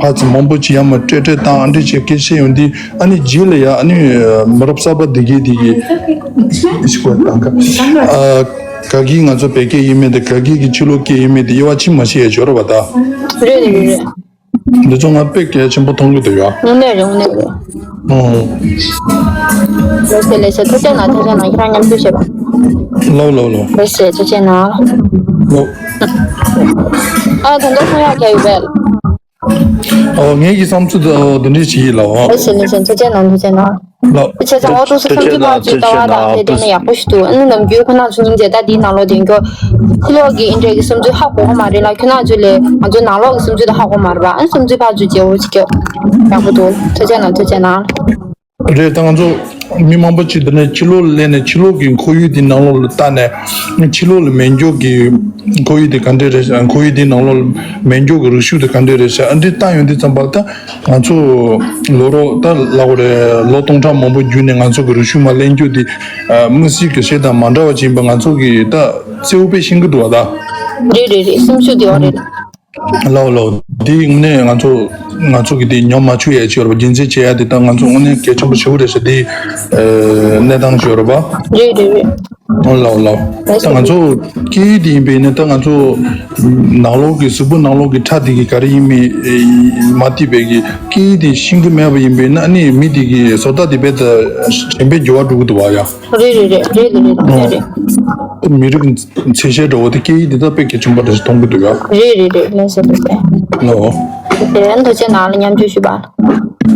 ཕར་ཚུར་མང་པོ་ཅིག་ཡར་མར་སྤྲད་སྤྲད་བཏང་ཨ་འདྲ་བྱས་སྐད་ཆ་ཡོང་དུས་ཨ་ནི་རྗེས་ལ་ཡ་ཨ་ནི་མི་རབས་གསར་པ་འདི་གས་འདི་གས་ཤི་གོ་དང་ག་ཨ་ག་གིས་ང་ཚོ་བོད་སྐད་ཡིན་མིན་དང་ག་གིས་གི་ཕྱི་ལོགས་སྐད་ཡིན་མིན་དེ་དབྱེ་བ་ཕྱེ་མ་ཤེས་ཡ་འབྱོར་བ་ད། རེད་རེད་རེད་རེད། འདི་ཚོ་ང་དཔེ་གལ་ཆེན་པོ་མཐོང་གི་འདུག་ཡ། དངོས་གནས་རེད་དངོས་གནས་རེད། ཨོ། ལགས་སེ་ལགས་སེ། ཐུགས་རྗེ་གནང་ཐུགས་རྗེ་གནང་། ཁྱེད་རང་མཉམ་ཞུགས་བྱས་པ། ལགས་ལགས་ལགས། ལགས་སེ་ཐུགས་རྗེ་གནང་། ལགས། ཨ་ད་ལྟ་གསུང་ཡག་ག་ཡོད་པས། ཨོ་ངེད་ཀྱི་བསམ་ཚུལ་དེ་འདི་འདྲས་ཞིག་ཡིན་ལགས། ལགས་སེ་ལགས་སེ། ཐུགས་རྗེ་གནང་ཐུགས་རྗེ་གནང་། ལགས། བྱས་ཙང་འོ་ཐུགས་སུ་བསམ་ཚུལ་ཕར་ཚུར་ལྟ་བ་དང་དེ་བལྟས་ན་ཡག་པོ་ཞིག་འདུག་ཨ་ནི་ནམ་རྒྱུན་ཁོ་ན་ཚོ་སྙིང་རྗེ་ད་འདིའི་ནང་ལོགས་དེ་མགྱོགས་ཕྱི་ལོགས་ཀྱི་ཨིན་འདྲས་ཀྱི་བསམ་ཚུལ་ཧ་གོ་གི་མ་རེད་ལ། ཁྱོད་རང་ཚོ་ལས་ང་ཚོའི་ནང་ལོགས་ཀྱི་བསམ་ཚུལ་དེ་ཧ་གོ་མ་རེད་པ། ཨ་ནི་བསམ་ཚུལ་ཕར་ཚུར་བརྗེ་བོ་ཞིག་སྐྱོད། ཡག་པོ་འདུག་ཐུགས་རྗེ་གནང་ཐུགས་རྗེ་གནང་། རེད། ད་ང་ཚོ་མི་མང་པོ་ཅིག་འདི་ནས་ཕྱི་ལོགས་ལ་སླེབས་ནས་ཕྱི་ལོགས་ཀྱི་ཁོར་ཡུག་དེ་ནང་ལོགས་ལ་ལྟ་ནས་ཕྱི་ལོགས་ལ་མེད་མཁན་གྱི་ཁོར་ཡུག་དེ་ག་འདྲས་རེད་ཤག་ཁོར་ཡུག་དེ་ནང་ལོགས་ལ་མེད་མཁན་གྱི་རིག་གཞུང་དེ་ག་འདྲས་རེད་ཤག་ཨ་འདྲས་ལྟ་ཡོང་དུས་ཙམ་པ་ད། ང་ཚོ་ལོ་རོགས་ད་ལབ་དགོས་རེད། ལོ་སྟོང་ཕྲག་མང་པོ་བརྒྱུད་ནས་ང་ཚོ་གི་རིག་གཞུང་མར་ལེན་རྒྱུ་དེ་ཨ་དམིགས་བསལ་གྱི་གཞས་དང་མ་འདྲ་བ་ཅིག་ཡིན་པ་ང་ཚོ་གི་ད་གསལ་པོ་དཔེ་ཤེས་ཀྱི་འདུག་བ་ད། རེད་རེད་རེད། སེམས་ཤུགས་དེ་བ་རེད། ལགས་ལགས། དེ་དངོས་གནས་ང་ཚོ་ང་ཚོ་གི་དེ་ཉམས་མ་བཅུག་ཡས་ཅིག་ཡོད་རེད་པ། རྒྱུན་འཛིན་བྱེད་ཡ་དེ་ད་ང་ཚོ་དངོས་གནས་གལ་ཆེན་པོ་ཞེ་པོ་རེད་ཤག་དེ་ཨ་གནས་སྟངས་ཅིག་ཡོད་རེད་པ། རེད་རེད་རེད། ཨོ་ལགས་ལགས། ད་ང་ཚོ་སྐད་ཡིག་དེ་ཡིན་པས་ན་ད་ང་ཚོ་ནང་ལོགས་ཀྱི་གཟུགས་པོ་ནང་ལོགས་ཀྱི་ཁྲག་དེ་གི་ག་རེ་ཡིན་མིན་མ་བལྟས་པའི་གི་སྐད་ཡིག་དེ་ཤེས་ཀྱི་མེད་པ་ཡིན་པས་ན་ཨ་ནི་མི་དེ་གི་བཟོ་ལྟ་དེ་དཔེ་ད་གཞན་པའི་འགྱུར་བ་འགྲོ་གི་འདུག་བ་ཡ། རེད་རེད་རེད་རེད་རེད་རེད་རེད། ཨོ། མི་རིགས་ཚད་གཞི་འདྲ་བོ་དེ་སྐད་ཡིག་དེ་ད་དཔེ་གལ་ཆེན་པོ་འདྲ་ཞིག་མཐོང་གི་འདུག་ཡ། རེད་རེད་རེད། ལགས་སོ་ལགས་སོ། ལགས། དེ་རིང་ཐུགས་རྗེ་གནང་ལ་མཉམ་ཞུགས་ཞུས་པ།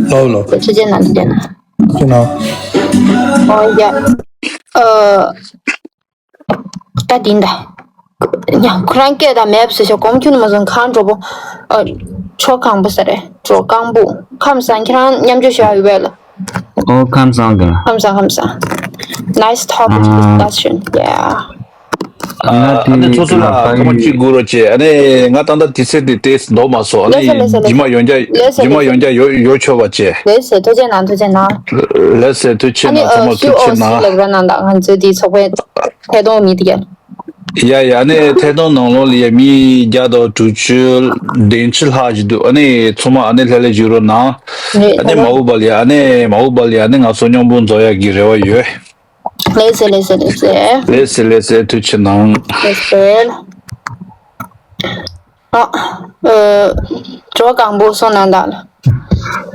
ལགས་ལགས། ཐུགས་རྗེ་གནང་ཐུགས་རྗེ་གནང་། ཁྱེད་ན། ཨོ་ཡ། ཨ། ད་འདི་འདྲ། ཡང་ཁོ་རང་སྐད་དང་མེད་པ་ཟེར་ཤག་གོམ་ཁྱོན་མ་སོང་གང་གྲོགས་པོ། ཨ། གྲོགས་གང་པོ་ཟེར་རེད། གྲོགས་གང་པོ། ཁམས་བཟང་ཁྱེད་རང་མཉམ་སྤྱོད་ཞུ་ཡ་ཡོད་པས་ལ། ཨོ་ཁམས་བཟང་གི། ཁམས་བཟང་ཁམས་བཟང་། Nice topic discussion. Yeah. ཨ་ནི་ཚོ་ཚོ་ལ་ཐོག་མ་གཅིག་སྒུག་རོགས་བྱེད། ཨ་ནི་ང་ད་ལྟ་དུས་ཚོད་དེ་ཏོག་ཙམ་འདུག་མ་སོང་། ཨ་ནི་ལགས་སོ་ལགས་སོ། རྗེས་མ་ཡོང་རྒྱ་ལགས་སོ་རྗེས་མ་ཡོང་རྒྱ་ཡོད་ཡོད་ཆོག་པ་བྱེད། ལགས་སོ་ཐུགས་རྗེ་གནང་ཐུགས་རྗེ་གནང་། ལགས་སོ་ཐུགས་རྗེ་གནང་། ཚང་མ་ཐུགས་རྗེ་གནང་། ལབ་ར་གནང་དང་ང་ཚོའི་དེའི་ཚོགས་པའི་ཐད་གཏོང་མི་དེ་ག་ཡ་ཡ་ཨ་ནི་ཐད་གཏོང་ནང་ལོགས་ལ་ཡ་མི་བརྒྱ་དང་དྲུག་ཅུ་བདུན་ཅུ་ལྷག་ཅིག་འདུག་ཨ་ནི་ཚང་མ་ཨ་ནི་ལྷོད་ལྷོད་བཞུགས་རོགས་གནང་། ཨ་ནི་མ་འོངས་པ་ལ་ཡ་ཨ་ནི་མ་འོངས་པ་ལ་ཡ་ཨ་ནི་ང་ཚོ་མཉམ་པོ་འཛོམས་ཡག་གི་རེ་བ་ཡོད། ལགས་སེ་ལགས་སེ་ལགས་སེ། ལགས་སེ་ལགས་སེ་ཐུགས་རྗེ་གནང་། ལགས་སེ། ཨ། ཨ། གྲོགས་གང་པོ་སོང་ན་འདག་ལ།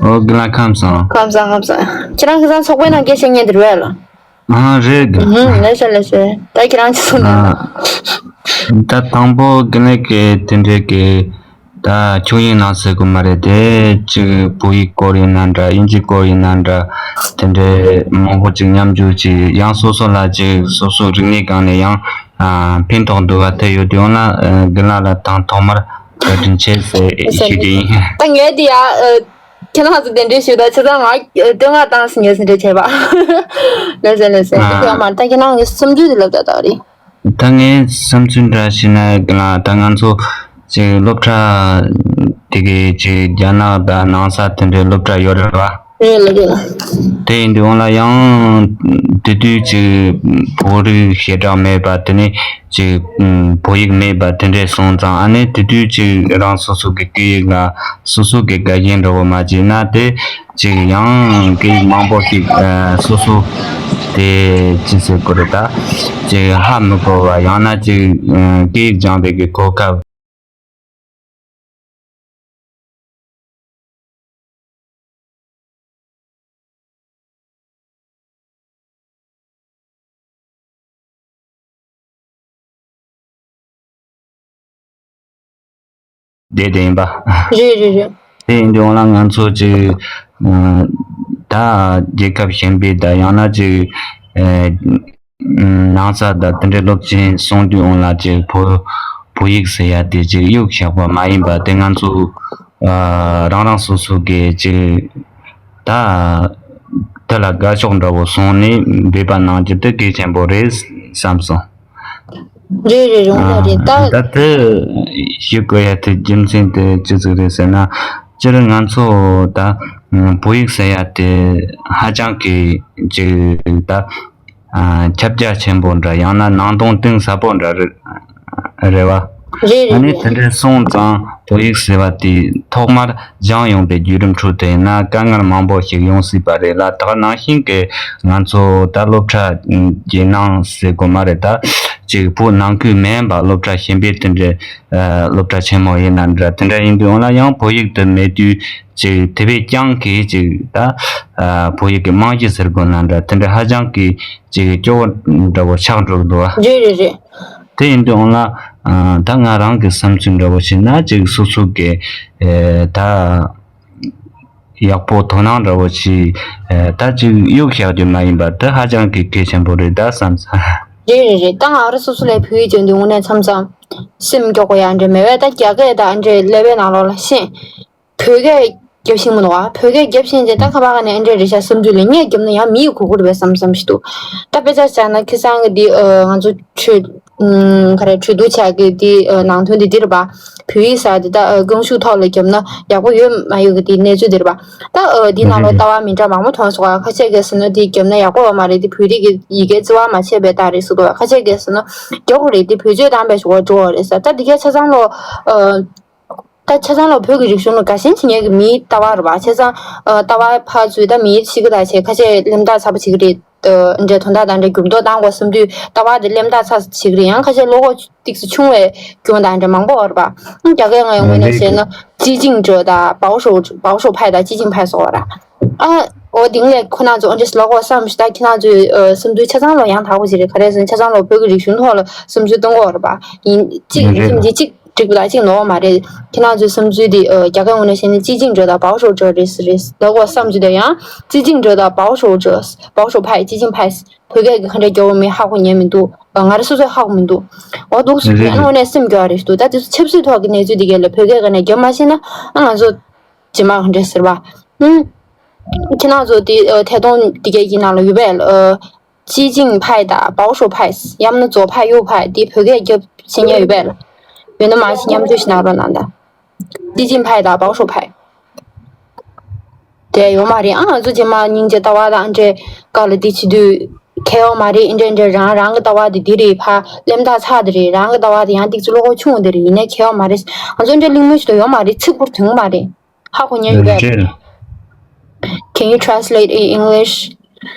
ཨོ་དགེ་ལགས་ཁམས་བཟང་། ཁམས་བཟང་ཁམས་བཟང་། ཁྱེད་རང་ཁ་སང་ཚོགས་པའི་ནང་སྐད་བཤད་མཁན་དེ་རེད་པས་ལ། ཨ་རེད། ཨུ་ཧུམ། ལེ་ཤ་ལེ་ཤ། ད་ཁྱེད་རང་ཅི་གསུང་ན། ཨ། ད་དང་པོ་རྒན་ལགས་ཀྱིས་དེ་འདྲའི་གི་ད་ཁྱུག་ཡིན་ནང་ཟེར་དགོས་མ་རེད་དེ། ཅིག་བོད་ཡིག་སྐོར་ཡིན་ན་འདྲ། དབྱིན་ཇིའི་སྐོར་ཡིན་ན་འདྲ། དེ་འདྲའི་མང་པོ་ཅིག་མཉམ་འཇུག་ཅིག་ཡང་སོ་སོ་ལ་ཅིག་སོ་སོ་རིག་གནས་སྒང་ནས་ཡང་ཨ་ཕན་ཐོགས་འདུག་ག་ཐེ་ཡོད་དེ། ཡོང་ན་ཨ་རྒན་ལགས་ལ་དང་ཐོག་མར་བཀའ་དྲིན་ཆེ་ཟེར་ཞུ་རྒྱུ་ཡིན། ད་ངས་དེ་ཡ་ཨ། ཁྱེད་རང་ཚོ་གདན་འདྲེན་ཞུ་དང་། ཆ་ཚང་ང་བསྟོད་བསྔགས་བཏང་ཟིན་ངས་ཟིན་འདྲ་བྱས་པ། ལགས་སོ་ལགས་སོ། དེ་ཡོད་མ་རེད། ད་ཁྱེད་རང་གི་བསམ་ཚུལ་དེ་ལབ་ད་ད་རེད། ད་ངའི་བསམ་ཚུལ་འདྲ་ཞིག་ན་ལ། ད་ང་ཚོ་ཅིག་སློབ་གྲྭ་དེ་གའི་ཅིག་རྒྱ་ནག་དང་ནང་ས་དེ་འདྲའི་སློབ་གྲྭ་ཡོད་རེད་བ། རེད་ལ་རེད་ལ། དེ་ཡིན་དུས་འོང་ལ་ཡང་དེ་དུས་ཅིག་བོད་རིགས་ཞེ་དྲག་མེད་པ། དེ་ནས་ཅིག་ཨུམ་བོད་ཡིག་མེད་པ་དེ་འདྲས་སོང་ཙང་། ཨ་ནི་དེ་དུས་ཅིག་རང་སོ་སོ་གི་སྐད་ཡིག་ལ་སོ་སོ་གི་དགའ་ཞེན་འདྲ་བོ་མ་བྱས་ན། དེ་ཅིག་ཡང་སྐད་ཡིག་མང་པོ་ཞིག་ཨ་སོ་སོ་དེ་ཅི་ཟེར་དགོས་རེད། ད་ཅིག་ཧ་མི་གོ་བ། ཡང་ན་ཅིག་ཨ་སྐད་ཡིག་སྦྱང་བའི་གི་གོ་སྐབས། བསྡད་དེ་ཡིན་པ། རེད་རེད་རེད། དེ་ཡིན་དུས་འོང་ལ་ང་ཚོ་ཅིག་ཨ་ད་རྒྱལ་ཁབ་གཞན་པའི་ད་ཡང་ན་ཅིག་ཨ་ནང་ས་ད་དེ་འདྲའི་སློབ་ཆེན་སོང་དུས་འོང་ལ་ཅིག་བོད་བོད་ཡིག་ཟེར་ཡ་དེ་ཅིག་གཡུག་བཞག་པ་མ་ཡིན་པ། དེ་ང་ཚོ་ཨ་རང་རང་སོ་སོ་གི་ཅིག་ད་དེ་ལ་དགའ་ཕྱོགས་འདྲ་བོ་བཟུང་ནས་འབད་པ་གནང་རྒྱུ་དེ་གལ་ཆེན་པོ་རེད་བསམ་སོང་། རེད་རེད། རུང་ལ་རེད་ད། ཨ་ད་དེ་ཞུ་དགོས་ཡ་དེ་རྒྱུ་མཚན་དེ་ཅི་ཟིག་རེད་ཟེར་ན། སྤྱིར་ང་ཚོ་ད་བོད་ཡིག་ཟེར་ཡ་དེ་ཧ་ཅང་གི་ཅིག་ད་ཨ་ཁྱབ་རྒྱ་ཆེན་པོ་འདྲ། ཡང་ན་ནང་དོན་གཏིང་ཟབ་པོ་འདྲ་རེད། རེད་བ། རེད་རེད། ཨ་ནི་རེད། དེ་འདྲ་སོང་ཙང་བོད་ཡིག་ཟེར་བ་དེ་ཐོག་མར་སྦྱངས་ཡོང་པའི་བརྒྱུད་རིམ་ཁྲོད་དུ་ཡིན་ན་དཀའ་ངལ་མང་པོ་ཞིག་ཡོང་སྲིད་པ་རེད་ལ། ད་ག་ནང་བཞིན་གྱི་ང་ཚོ་ད་སློབ་གྲྭ་རྒྱལ་ནང་ཟེར་དགོས་མ་རེད། ད་ཅིག་བོད་ནང་ཁུལ་མིན་པ་སློབ་གྲྭ་གཞན་པའི་དེ་འདྲའི་ཨ་སློབ་གྲྭ་ཆེན་མོ་ཡིན་ན་འདྲ། དེ་འདྲ་ཡིན་དུས་འོང་ལ་ཡང་བོད་ཡིག་དེ་མེད་དུས་ཅིག་དེ་བས་ཀྱང་གི་ཅིག་ད་ཨ་བོད་ཡིག་གི་རྨང་གཞི་ཟེར་དགོས་ན་འདྲ། དེ་འདྲ་ཧ་ཅང་གི་ཅིག་སྐྱོ་བོ་འདྲ་བོ་ཆགས་འགྲོ་གི་འདུག་བ། རེད་རེད་རེད། དེ་ཡིན་དུས་འོང་ལ་ཨ་ད་ང་རང་གི་བསམ་ཚུལ་འདྲ་བོ་བྱས་ན། ཅིག་སོ་སོ་གི་ཨེ་ད་ཡག་པོ་དོ་སྣང་འདྲ་བོ་བྱས། ཨེ་ད་ཅིག་གཡུག་བཞག་རྒྱུ་མ་ཡིན་པ་དེ་ཧ་ཅང་གི་གལ་ཆེན་པོ་རེད་ད་བསམ་ས། རེད་རེད་རེད། ད་ང་རང་སོ་སོ་ལ་བོད་ཡིག་སྦྱང་དུས་དངོས་གནས་མཚམས་མཚམས་སེམས་སྐྱོ་པོ་ཡང་འདྲ་མེད་པས། ད་རྒྱ་སྐད་དང་འདྲ་ཀླད་པའི་ནང་ལོགས་ལ་ཤེས། བོད་སྐད་རྒྱབ་ཤེས་མི་འདུག་བ། བོད་སྐད་རྒྱབ་ཤེས་ཅེས་ད་ཁ་པར་ག་ནས་ཨེ་འདྲ་རེད་ཤག་བསམ་དུས་ལ། ངས་རྒྱབ་ན་ཡང་མི་ཡིས་གོ་གི་རེད་པས་བསམ་བསམ་ཞིག་འདུག་ད་དཔེ་ཆ་བཞག་ན་ཁ་སང་གི་འདི་ཨ་ང་ཚོ་གྲོས་ཨམ་ག་རེ་གྲོས་བསྡུར་བྱ་གི་འདི་ཨ་ནང་དོན་འདི་འདི་རེད་པ། བོད་ཡིག་ཟེར་འདི་ད་ཨ་རྐང་ཤུགས་ཐོག་ལ་རྒྱབ་ན་ཡག་པོ་ཡོད་མ་ཡོད་ཀྱི་འདི་གནས་ཚུལ་འདི་རེད་པ། ད་ཨ་འདི་ནང་ལོགས་ལྟ་བ་མི་འདྲ་མང་པོ་མཐོང་སོང་བ། ཁ་ཤས་ཀྱིས་ཟེར་ན་འདི་རྒྱབ་ན་ཡག་པོ་ཡོད་མ་རེད། འདི་བོད་རིགས་ཀྱི་ཡི་གེ་བརྩི་བ་མ་བྱས་པའི་རྟགས་རེད་ཟེར་འདུག་ཁ་ཤས་ཀྱིས་ཟེར་ན་མགྱོགས་རེད། འདི་བེད་སྤྱོད་བཏང་པའི་ཞོར་འགྲོ་བ་རེད་ཟེར། ད་འདི་གའི་ཆ་ཚང་ལོ་ཨ། ད་ཆ་ཚང་ལ་བོད་ཀྱི་རིག་གཞུང་ལ་དགའ་ཞེན་བྱེད་མཁན་གྱི་མིའི་ལྟ་བ་རེད་པ། ཆ་ཚང་ཨ་ལྟ་བ་ཕར་ཚུར་ད་མིའི་ཤི་གི་ད་བྱས། ཁ་ཤས་གླེན་རྟགས་ཚ་པོ་བྱེད་ཀྱི་རེད། ཨ་འདྲ་དོན་དག་དང་འདྲ་འགྱུར་ལྡོག་བཏང་དགོས་བསམ་དུས་ལྟ་བ་དེ་གླེན་རྟགས་ཚ་བྱེད་ཀྱི་རེད། ཡང་ཁ་ཤས་བློ་ཁོག་ཏོག་ཙམ་ཆུང་བའི་རྐྱེན་དང་འདྲ་མང་པོ་ཡོད་རེད་པ། རྒྱ་སྐད་ངའི་ངོས་ནས་བཤད་ན་激进者དང་保守保守派དང་激进派སོགས་རེད། ཨ་འོ་དེ་ངས་ཁོ་རང་ཚོ་ཨ་འདྲས་ལབ་དགོས་བསམ་ཞིག་ད་ཁྱེད་རང་ཚོའི་ཨ་བསམ་ཚུལ་ཆ་ཚང་ལ་ཡང་དག་པོ་ཞིག་རེད། ག་རེ་ཟེར་ན་ཆ་ཚང་ལ་བོད་ཀྱི་རིག་གཞུང་ཐོག་ལ་བསམ་ཚུལ་གཏོང་དགོས་རེད་པ། ཡིན་གཅིག་ཡིན་གཅིག་མིན་གཅིག་འགྲིག་པ་དང་གཅིག་ནོར་བ་མ་རེད། ཁྱེད་རང་ཚོའི་བསམ་ཚུལ་དེ་ཨ་རྒྱ་སྐད་ངོས་ནས་བཤད་ན་激进者དང་保守者རེད་ཟེར་རེད་ལབ་དགོས་བསམ་ཚུལ་དེ་ཡང་激进者དང་保守者保守派激进派བོད་སྐད་ཀྱི་ག་འདྲ་རྒྱབ་པ་མིན་ཧ་གོ་ཉན་མི་འདུག་ང་རང་སོ་སོས་ཧ་གོ་མི་འདུག་འོ་འདུག་ཟེར་དུས་ཨ་ནི་དངོས་གནས་སེམས་སྐྱོ་བ་རེད་འདུག་ད་དེ་ཚོ་ཆབ་སྲིད་ཐོག་གི་གནས་ཚུལ་དེ་གས་ལ་བོད་སྐད་ག་ནས་རྒྱབ་མ་ཤེས་ན་ཨ་ང་ཚོ་རྗེས་མ་ག་འདྲ་ཟེར་བ། ཨུམ། ཁྱེད་རང་ཚོ་དེ་ཨ་ཐད་གཏོང་དེ་གས་ཀྱི་ནང་ལ་ཡོད་པས། ཨ་激进派དང་保守派ཡང་ན左派右派དེ་བོད་སྐད་རྒྱབ་ཤེས་མཁན་ཡོད་པས། ཡོད་ན་མ་གཞི་མཉམ་སྤྱོད་ཞིག་གནང་རོགས་གནང་དང་། 激进派དང་保守派དེ་ཡོད་མ་རེད། ཨ་ང་ཚོ་རྗེས་མ་སྙིང་རྗེ་ལྟ་བ་དང་འདྲེས་ཀ་ལ་དེ་བྱེད་དུས་ཁེལ་ཡོད་མ་རེད། འདྲེ་འདྲེ་རང་རང་གི་ལྟ་བ་དེ་འདི་རེད། ཕ་གླེན་རྟགས་ཚ་དེ་རེད། རང་གི་ལྟ་བ་དེ་ཡང་ཏིག་ཙི་བློ་ཁོག་ཆུང་དེ་རེད། ཡིན་ནའི་ཁེལ་ཡོད་མ་རེད། ང་ཚོ་འདྲེ་གླེང་མོལ་ཞིག་ཏུ་ཡོད་མ་རེད། ཚིག་ཕུར་དོན་མ་རེད། ཧ་གོ་མཁན་ཡོད་པས། རེད། Can you translate in English?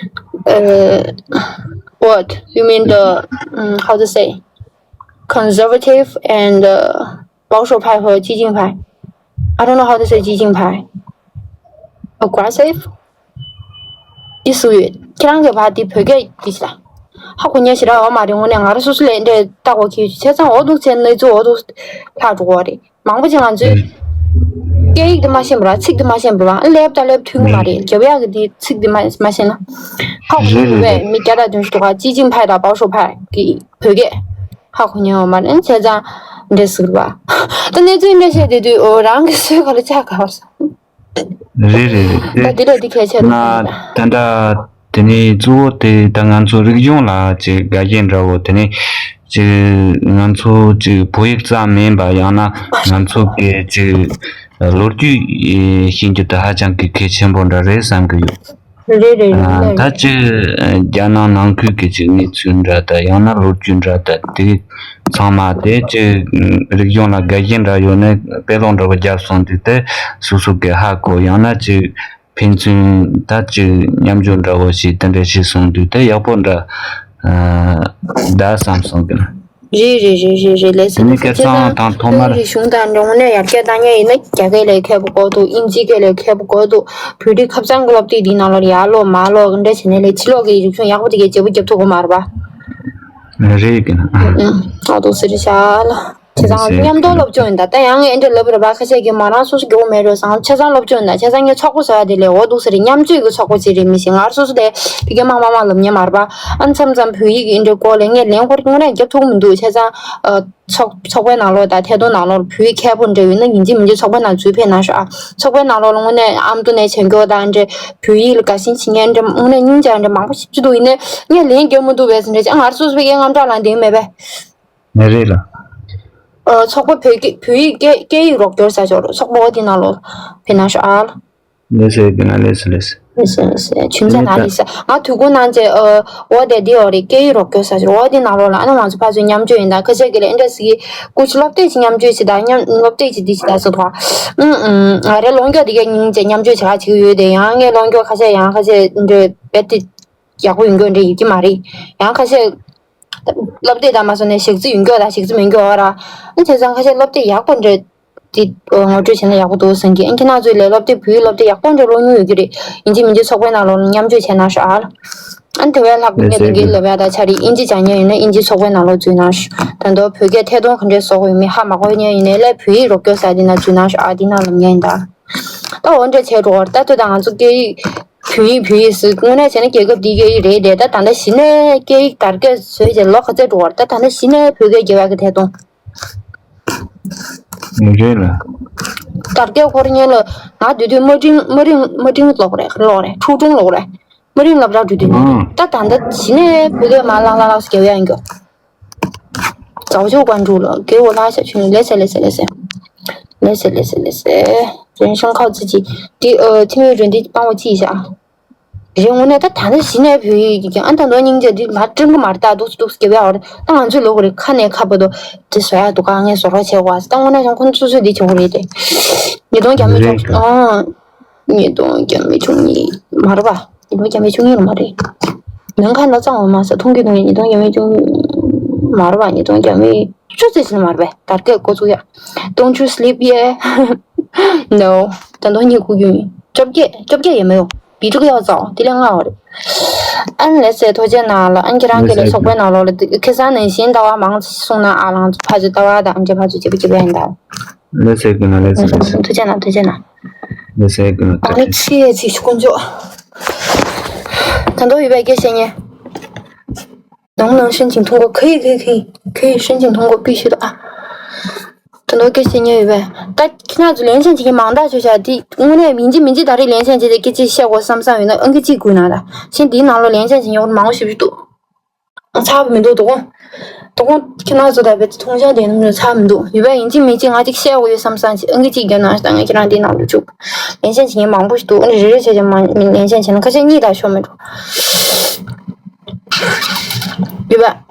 Uh, what? You mean the, um, how to say? Conservative and uh, 保守派和激进派. I don't know how to say 激进派. Aggressive? This weird. ཁྱེད་རང་གི་བ་དེ་བོད་སྐད་དེ་ཞིག་ལ། ཧ་གོ་ཉན་ཞིག་ར་འོ་མ་རེད། དངོས་གནས་ང་རང་སོ་སོ་ལས་འདྲ་ལྟ་གོ་ཁྱེད་བྱས་ཙང་འོ་འདུག་བྱས་གནས་ཚུལ་འོ་འདུག་ལྷག་འགྲོ་གོ་རེད། མང་པོ་ཅིག་ང་ཚོས་སྐད་ཡིག་དེ་མ་ཤེས་པ་ར་ཚིག་དེ་མ་ཤེས་པ་ར་ཨ་ལེབ་ད་ལེབ་མཐུན་གི་མ་རེད། རྒྱབ་ཡག་གི་དེ་ཚིག་དེ་མ་མ་ཤེས་ན། ཧ་གོ་ཉན་ཡོད་པས་མི་བརྒྱ་དང་བདུན་ཅུ་དོ་ཁ་ཅི་ཅིང་ཕའི་དང་པའོ་ཧྲོ་ཕའི་གི་བོད་སྐད་ཧ་གོ་ཉན་ཡོད་མ་རེད། བྱས་ཙང་འདྲ་ཟེར་བ་ད་གནས་ཚུལ་འདྲ་བཤད་དེ་དུས་འོ་རང་གི་སོས་ག་ལ་ཆགས་ག་བར་སོང་། རེད་རེད་རེད། ད་དེ་ལས་འདི་གལ་ཆེ་ན་ད་ལྟ་དེ་ནས་གཙོ་བོ་དེ་ད་ང་ཚོ་རིག་གཞུང་ལ་ཅིག་དགའ་ཞེན་འདྲ་བོ། དེ་ནས་ཅིག་ང་ཚོ་ཅིག་བོད་ཡིག་ཙམ་མིན་པ་ཡང་ན་ང་ཚོ་གི་ཅིག་ལོ་རྒྱུས་ཤེས་རྒྱུ་དེ་ཧ་ཅང་གི་གལ་ཆེན་པོ་འདྲ་རེད་བསམ་གི་ཡོད། རེད་རེད་རེད། ད་ཅིག་རྒྱ་ནག་ནང་ཁུལ་གི་ཅིག་གནས་ཚུལ་འདྲ་དང་ཡང་ན་ལོ་རྒྱུས་འདྲ་དང་དེ་ཚང་མ་དེ་ཅིག་རིག་གཞུང་ལ་དགའ་ཞེན་འདྲ་ཡོད་ནས་དཔེ་ཀློག་འདྲ་བོ་བརྒྱབ་སོང་དུས་དེ་སོ་སོ་གི་ཧ་གོ་ཡང་ན་ཅིག་ཕན་ཚུན་ད་ཅིག་མཉམ་སྦྱོར་འདྲ་བོ་ཞིག་དེ་འདྲ་ཞིག་སོང་དུས་དེ་ཡག་པོ་འདྲ་ད་བསམ་སོང་གི་ན། རེད་རེད་རེད་རེད་རེད། ལགས་སོ། དེ་ནས་ལགས་སོ། ཁ་སང་དང་ཐོག་མར་བོད་རིག་གཞུང་དང་འདྲ་དངོས་གནས་ཡར་རྒྱས་བཏང་མཁན་ཡིན་ན་རྒྱ་སྐད་ལས་མཁས་པོ་དགོས་འདུག་དབྱིན་ཇིའི་སྐད་ལས་མཁས་པོ་དགོས་འདུག་བོད་རིགས་ཁ་བྱང་གི་སློབ་དེབ་འདིའི་ནང་ལོགས་ལ་ཡར་ཀློག་མར་ཀློག་འདྲ་བྱས་ནས་ལས་ཕྱི་ལོགས་ཀྱི་རིག་གཞུང་ཡག་པོ་དེ་གའི་བརྗེ་པོ་རྒྱབ་ཐུབ་ཀྱི་མ་རེད་པ། རེད་ཀྱི་ན། ཨ། ཨ་འདུག་ཟེར་ཤག་ལ། བྱས་ཙང་མཉམ་དུ་སློབ་སྦྱོང་ཡིན་ད། ད་ཡང་ངས་འདྲ་ལབ་རེད་པ། ཁ་ཤས་ཀྱིས་མ་རང་སོ་སོ་མགྱོགས་མེད་རེད་བསམ། བྱས་ཙང་སློབ་སྦྱོང་ཡིན་ད། བྱས་ཙང་ངས་ཚོགས་པ་ཟེར་བ་དེ་ལས་འོ་འདུག་ཟེར་རེད། མཉམ་སྤྱོད་ཀྱི་ཚོགས་པ་ཟེར་རེད་མི་ཤེས། ང་རང་སོ་སོ་དེ་དེ་གའི་མང་མང་མང་ལབ་མཁན་མ་རེད་པ། ཨ་མཚམས་མཚམས་བོད་ཡིག་གི་འདྲ་སྐོར་ལ་ངས་ལན་ཁོ་རང་དངོས་གནས་རྒྱབ་ཐུབ་ཀྱི་མི་འདུག་བྱས་ཙང་། ཨ། ཚོགས་ཚོགས་པའི་ནང་ལོགས་དང་ཐད་གཏོང་ནང་ལོགས་ལ་བོད་ཡིག་མཁས་པོ་འདྲ་ཡོད་ན་ཡིན་གཅིག་མིན་གཅིག་ཚོགས་པའི་ནང་འཛུལ་ཕེབས་གནང་ཤོག་ཨ། ཚོགས་པའི་ནང་ལོགས་ལ་དངོས་གནས་ཨ་མདོ་ནས་བྱེད་མགྱོགས་དང་འདྲ་བོད་ཡིག་ལ་དགའ་ཞེན་བྱེད་མཁན་འདྲ་དངོས་གནས་སྙིང་རྗེ་འདྲ་མང་པོ་ཞིག་འདུག་ཡིན་ནའི་ངས་ལན་རྒྱབ་མི་འདུག་བས་འདྲ་ཅིག་ང་རང་སོ་སོ་བའི་སྐད་རྔམ་སྐྲག་ལངས་དེ་མེད་པས། མེད་རེད་ལ། ཨ། ཚོགས་པ་བོད་སྐད་བོད་ཡིག་སྐད་སྐད་ཡིག་རོགས་སྐྱོར་ཟེར་ཅིག་ཡོད་རེད། ཚོགས་པ་འོ་དེ་ནང་ལོགས་ཕེབས་གནང་ཤོག་ཨ། ལགས་སོ་ཡ་གི་ན། ལགས་སོ་ལགས་སོ། ལགས་སོ་ལགས་སོ། ཆུན་ཚ་ན་ལགས་སོ། ང་དུས་འཁོར་ནང་ཅེ་ཨ་འོ་དེ་དེ་འོ་རེད། སྐད་ཡིག་རོགས་སྐྱོར་ཟེར་ཅིག་འོ་དེ་ནང་ལོགས་ལ་ཨ་ནི་ང་ཚོ་ཕར་ཚུར་མཉམ་སྤྱོད་ཡིན་ད། ཁ་ཤས་ཀྱིས་ལ་ཨེ་འདྲ་ཟེར་གི། སྐུ་མཁྱེན་སློབ་དེབ་ཅིག་མཉམ་སྤྱོད་བྱེད་ད། མཉམ་སློབ་དེབ་ཅིག་འདི་བྱེད་ད་ཟེར་དོ། ཨུམ་ཨུམ། ང་རའི་ཀློག་སྐྱོར་དེ་གའི་སྙིང་རྗེ་མཉམ་སྤྱོད་བྱེད་ག་བྱེད་ཀྱི་ཡོད་དེ། ཡང་ངའི་ཀློག་སྐྱོར་ཁ་ཤས་ཡང་ཁ་ཤས་འདྲ་རྦད་དེ་ཡག་པོ་ཡོད་མཁན་འདྲ་ཡོད་ཀྱི་མ་རེད། ཡང་ཁ་ཤས་སློབ་དེབ་དང་མ་སོང་ནས་གཞས་ཚིག་ཡོད་མཁན་དང་གཞས་ཚིག་མེད་མཁན་འོ་ར། ཨ་བྱས་ཙང་ཁ་ཤས་སློབ་དེབ་ཡག་པོ་འདྲ། དེ་ངོ་སྤྲོད་བྱས་ན་ཡག་པོ་འདུག་བསམ་གི། ཨ་ཁྱེད་རང་ཚོས་ལས་སློབ་དེབ་བོད་ཡིག་སློབ་དེབ་ཡག་པོ་འདྲ་ཀློག་མྱོང་ཡོད་ཀྱི་རེད། ཡིན་གཅིག་མིན་གཅིག་ཚོགས་པའི་ནང་ལོགས་ལ་མཉམ་སྤྱོད་བྱས་གནང་ཤོག་ཨ། ཨ་དེ་བས་ལྷག་པའི་ངས་དེ་གའི་ལབ་ཡ་ད་ཆ་རེད། དབྱིན་ཇི་སྦྱང་མཁན་ཡིན་ན་དབྱིན་ཇི་ཚོགས་པའི་ནང་ལོགས་འཛུལ་གནང་ཤོག་ད་དུང་བོད་སྐད་ཐད་གཏོང་ག་འདྲས་བཟོ་དགོས་ཡོད་མེད་ཧ་མ་གོ་མཁན་ཡིན་ནའི་ལས་བོད་ཡིག་རོགས་སྐྱོར་ཟེར་དེ་ནང་འཛུལ་གནང་ཤོག་ཨ། དེ་ནང་ལབ་མཁན་ཡིན་ད། ད་འོ་འདྲ་བྱས་འགྲོ་བར་ད་ལྟོས་ད་ང་ཚོ་སྐད་ཡིག་བོད་ཡིག་བོད་ཡིག་ཟེར་དངོས་གནས་བྱས་ན་རྒྱལ་ཁབ་འདིའི་སྐད་ཡིག་རེད་དེ། ད་ད་ལྟ་གཞི་ནས་སྐད་ཡིག་དར་རྒྱས་བཟོས་བྱས་ལོ་ག་ཚོད་འགྲོ་བར་ད་ད་ལྟ་གཞི་ནས་བོད་སྐད་རྒྱབ་ཡག་གི་ཐད་གཏོང་། རེད་ལ། དར་རྒྱས་ཁོ་རང་ཉིད་ལ་ང་དེ་དུས་དམའ་འབྲིང་དམའ་འབྲིང་དམའ་འབྲིང་ལོག་རེད། ལོག་རེད། ཕྲུ་གུ་ལོག་རེད། དམའ་འབྲིང་སློབ་གྲྭ་འགྲོ་དུས་ནས་ད་ད་ལྟ་གཞི་ནས་བོད་སྐད་མར་ལྷག་ལྷག་ལྷག་རྒྱབ་ཡག་ཡིན་གྱི། ཛའོ་ཅུའུ་ཀོན་ཀྲུའུ་ལ་དགེ་འོ་ལྷག་ཤ་ཆུ་ནི་ལེ་སེ་ལེ་སེ་ལེ་སེ། ལེ་སེ་ལེ་སེ་ལེ་སེ། རེན་ཤང་ཁའོ་ཙི་ཅི། དེ་ཨ་ཐིམ་ཡུ་རེན་དེ་སྤང་བོ་ཅི་ཡིན་ཤག་རེད། དངོས་གནས་ད་ད་ནི་གཞི་ནས་བོད་ཡིག་གི་ཨ་ད་མདོ་སྙིང་རྗེ་འདི་མ་སྤྲིན་པ་མ་རེད་ད། འདུག་སེ་འདུག་སེ་རྒྱབ་ཡག་འོ་རེད། ད་ང་ཚོའི་ལོ་ག་རེ་ཁ་ནས་ཁ་བར་དུ་དེ་བཟོ་ཡག་འདུག་ག་ངས་བཟོ་རོགས་བྱེད་དགོས། ད་དངོས་གནས་ཀྱང་ཁོ་ཚོ་སོ་སོས་འདི་བྱེད་དགོས་རེད་དེ། ཉིས་སྟོང་བརྒྱ་མེད་ཅུང་ཨང་། ཉིས་སྟོང་བརྒྱ་མེད་བཅུ་གཉིས་མ་རེད་པ། ཉིས་སྟོང་བརྒྱ་མེད་བཅུ་གཉིས་ལ་མ་རེད། ནང་ཁ་ན་གཙང་བ་མ་ཟ་མཐོང་གི་འདུག་ཉིས་སྟོང་བརྒྱ་མེད་བཅུ་གཉིས་མ་རེད་པ། ཉིས་སྟོང་བརྒྱ་མེད་བཅུ་ཙམ་ཞིག་ལ་མ་རེད་པས། དར་རྒྱས་འགོ་ཚུགས་ཡ། Don't you sleep yet? No. ད་དུང་གཉིད་ཁུག་རྒྱུ་ཡིན། བཅོ་བརྒྱད་བཅོ་བརྒྱད་ཡས་མ་ཡོང་། བི་ཀྲུག་ཡག་ཙང་དེ་ལས་སྔ་བ་རེད། ཨན་ལེ་སེ་ཐུགས་རྗེ་གནང་ལ། ཨན་ཁྱེད་རང་གི་ལས་ཚོགས་པའི་ནང་ལོགས་ལ་ཁ་སང་ནང་བཞིན་ལྟ་བ་མང་ཙམ་གསུངས་ན་ཨ་ལང་ཚོ་ཕ་ཚོ་ལྟ་བ་དང་འདྲེ་ཕ་ཚོ་བྱེད་པ་བྱེད་པ་ཡིན་ད། ལེ་སེ་གི་ན་ལེ་སེ་ལེ་སེ། ཐུགས་རྗེ་གནང་ཐུགས་རྗེ་གནང་། ལེ་སེ་གི་ན་ཨ་ནི་ཐུགས་རྗེ། ཚིག་ཅིག་དཀོན་མཆོག་ད་དུང་ཡོད་པའི་སྐད་བཤད་མཁན། 能不能申请通过？可以，可以，可以，可以申请通过，必须的啊。 དོན་དག་སྐད་ཆ་ཉན་ཡོད་པས། ད་ཁྱེད་རང་ཚོ་ལེན་ཆེན་བྱེད་མཁན་མང་དག་བྱོས་ཤག་དེ་དངོས་གནས་མིན་གཅིག་མིན་གཅིག་ད་རེས་ལེན་ཆེན་བྱེད་དེ་སྐད་ཆ་བཤད་དགོས་བསམ་བསམ་ཡོད་ན་ཨང་ཀི་གཅིག་སྒུག་གནང་ད། གཞན་དེའི་ནང་ལོགས་ལེན་ཆེན་བྱེད་མཁན་མང་པོ་ཞེ་པོ་ཅིག་འདུག་ཚར་བ་མི་འདུག་དོ་དགོང་། དོ་དགོང་ཁྱེད་རང་ཚོ་ད་བེད་མཐོང་ཆ་དེ་ནང་ཚར་མི་འདུག་ཡོད་པས་ཡིན་གཅིག་མིན་གཅིག་ང་གཅིག་བཤད་དགོས་ཡོད་བསམ་བསམ་ཅིག་ཨང་ཀི་གཅིག་རྒྱབ་གནང་ད་ངས་ཁྱེད་རང་དེའི་ནང་ལོགས་བཅུག་ལེན་ཆེན་བྱེད་མཁན་མང་པོ་ཞིག་འདུག་ཨ་ནི་རེ་རེ་བྱས་བྱས་མ་ལེན་ཆེན་བྱས་ན་ཁ་ཤས་གཉིས་དང་ཤོག་མི་འགྲོ། ཡོད་པས།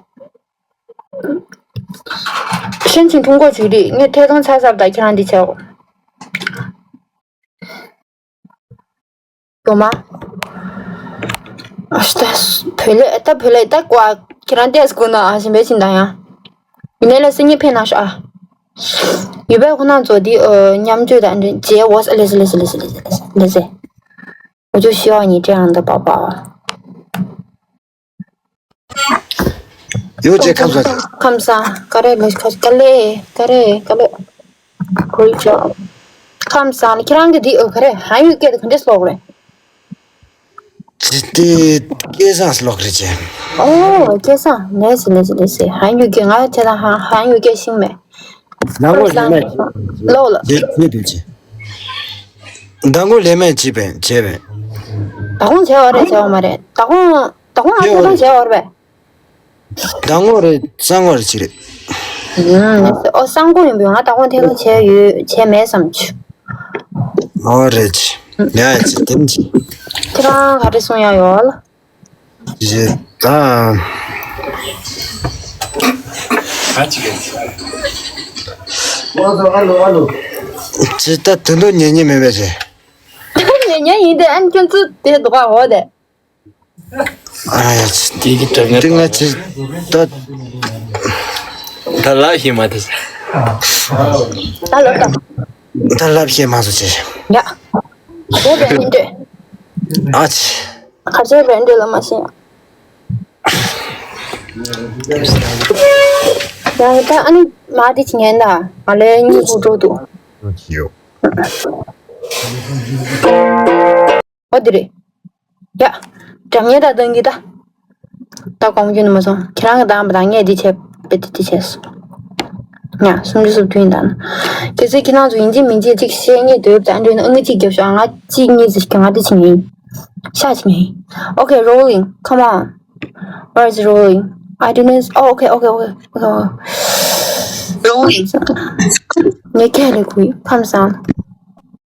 申请通过 ཅིག་རེད། ངས་ཐད་གཏོང་ཚར་ཚར་དང་ཁྱེད་རང་འདི་བྱའོ། ཡོང་མ། ཨ་ཤི་ད། བོད་ལས་ད་བོད་ལས་ད་ཀོ་ཨ་ཁྱེད་རང་ཏེས་དགོས་ན་ཨ་ཞིམ་པའི་ཕྱིན་དང་ཡང་། ཡིན་ནའི་ལས་སེ་གཉིས་ཕེབས་གནང་ཤོག་ཨ། ཡོད་པའི་ཁོ་ན་ཚོ་འདི་ཨ་མཉམ་སྤྱོད་དང་འདྲ་རྗེས་འོ་ལེ་སེ་ལེ་སེ་ལེ་སེ་ལེ་སེ། 我就需要你这样的宝宝。ཡོད་ཅེས་ཁམས་བཟང་། ཁམས་བཟང་། ཀ་རེ་ལ་ཁ་ཀ་ལེ་ཀ་རེ་ཀ་ལེ། Good job. ཁམས་བཟང་། ཁྱེད་རང་གི་འདི་ཨོ་ག་རེ་ཧན་ཡུལ་སྐད་དུ་ག་འདྲས་ཀློག་རེད། ཇི་སྟེ་སྐལ་བཟང་ཀློག་རེད་ཅེ། ཨོ་སྐལ་བཟང་། ལེ་སི་ལེ་སི་ལེ་སི། ཧན་ཡུལ་སྐད་ང་ཁྱེད་རང་ཧན་ཧན་ཡུལ་སྐད་ཤེས་མེད། ནང་ལོགས་ལས་མེད། ལོག་ལ། ལས་ལས་དེ་ཅེ། མདང་དགོང་ལས་མེད་ཅེས་པས་བྱས་པས། ད་དགོང་བྱས་པ་རེད་བྱས་པ་མ་རེད། ད་དགོང་ད་དགོང་ང་ཁྱེད་རང་བྱས་པ་རེད་པས། ཟླ་ངོ་རེད། གསང་སྔོ་རེད་ཅི་རེད། ཨོ་གསང་སྔོ་ཡིན་པས་ང་ཟླ་ངོ་ཐེངས་ཁ་བྱས་ཡོད་བྱས་མེད་བསམ་བྱུང་། ཨོ་རེད་ཅི། ཡ་ཡ་ཅི་དེམ་ཅི། ཁྱེད་རང་ག་རེ་གསུང་ཡ་ཡོད་ལ། ཅི་ད། ཅི་ད་དུ་འདོད་ཉན་ཉན་མེད་པས་ཅི། ཉན་ཉན་ཡིན་ཏེ་ཨན་ཁྱོད་ཚོ་དེ་འདུག་ག་འོ་དེ། ཨ་ཡ་ཅི། དེ་གི་དྲང་ངར་དེ་ང་ཅི་ད། ད་ལབ་ཤེས་མ་ཐུབ། ད་ལབ་དང་། ད་ལབ་ཤེས་མ་སོང་ཅི། ཡ། ག་ཚོད་རེད་ཉིན་འདྲེ། ཨ་ཅི། ག་ཚོད་རེད་འདྲེ་ལ་མ་ཤེས། ཡ་ད་ཨ་ནི་མ་དེ་ཅི་ཉན་ད་ང་ལས་གཉིད་ཁུག་འགྲོ་འདུག་ཡོ། འོ་དེ་རེད། ཡ། སྒྲ་སྙན་དང་གཏོང་གི་ད། ད་གོང་རྒྱུ་ནི་མ་སོང་། ཁྱེད་རང་གི་བཏང་བ་དང་ངས་འདི་བྱས་པ་འདི་འདི་བྱས་སོང་། ཡ་སུམ་ཅུ་སོ་བདུན་ཡིན་ད་ན། གལ་སྲིད་ཁྱེད་རང་ཚོ་ཡིན་གཅིག་མིན་གཅིག་གཅིག་བཤད་ངེས་འདོད་པ་དང་འདྲ་ན་ཨ་ངས་གཅིག་རྒྱབ་ཤོག་ང་གཅིག་གཉིས་ཙམ་ཞིག་ང་འདི་བྱེད་ངེས་ཡིན། ཤ་བྱེད་ངེས་ཡིན། Okay, rolling. Come on. Where is rolling? I didn't. Oh, okay, okay, okay, okay. Rolling. ངས་ཁས་ལེན་དགོས་ཡིན། ཁམས་བཟང་།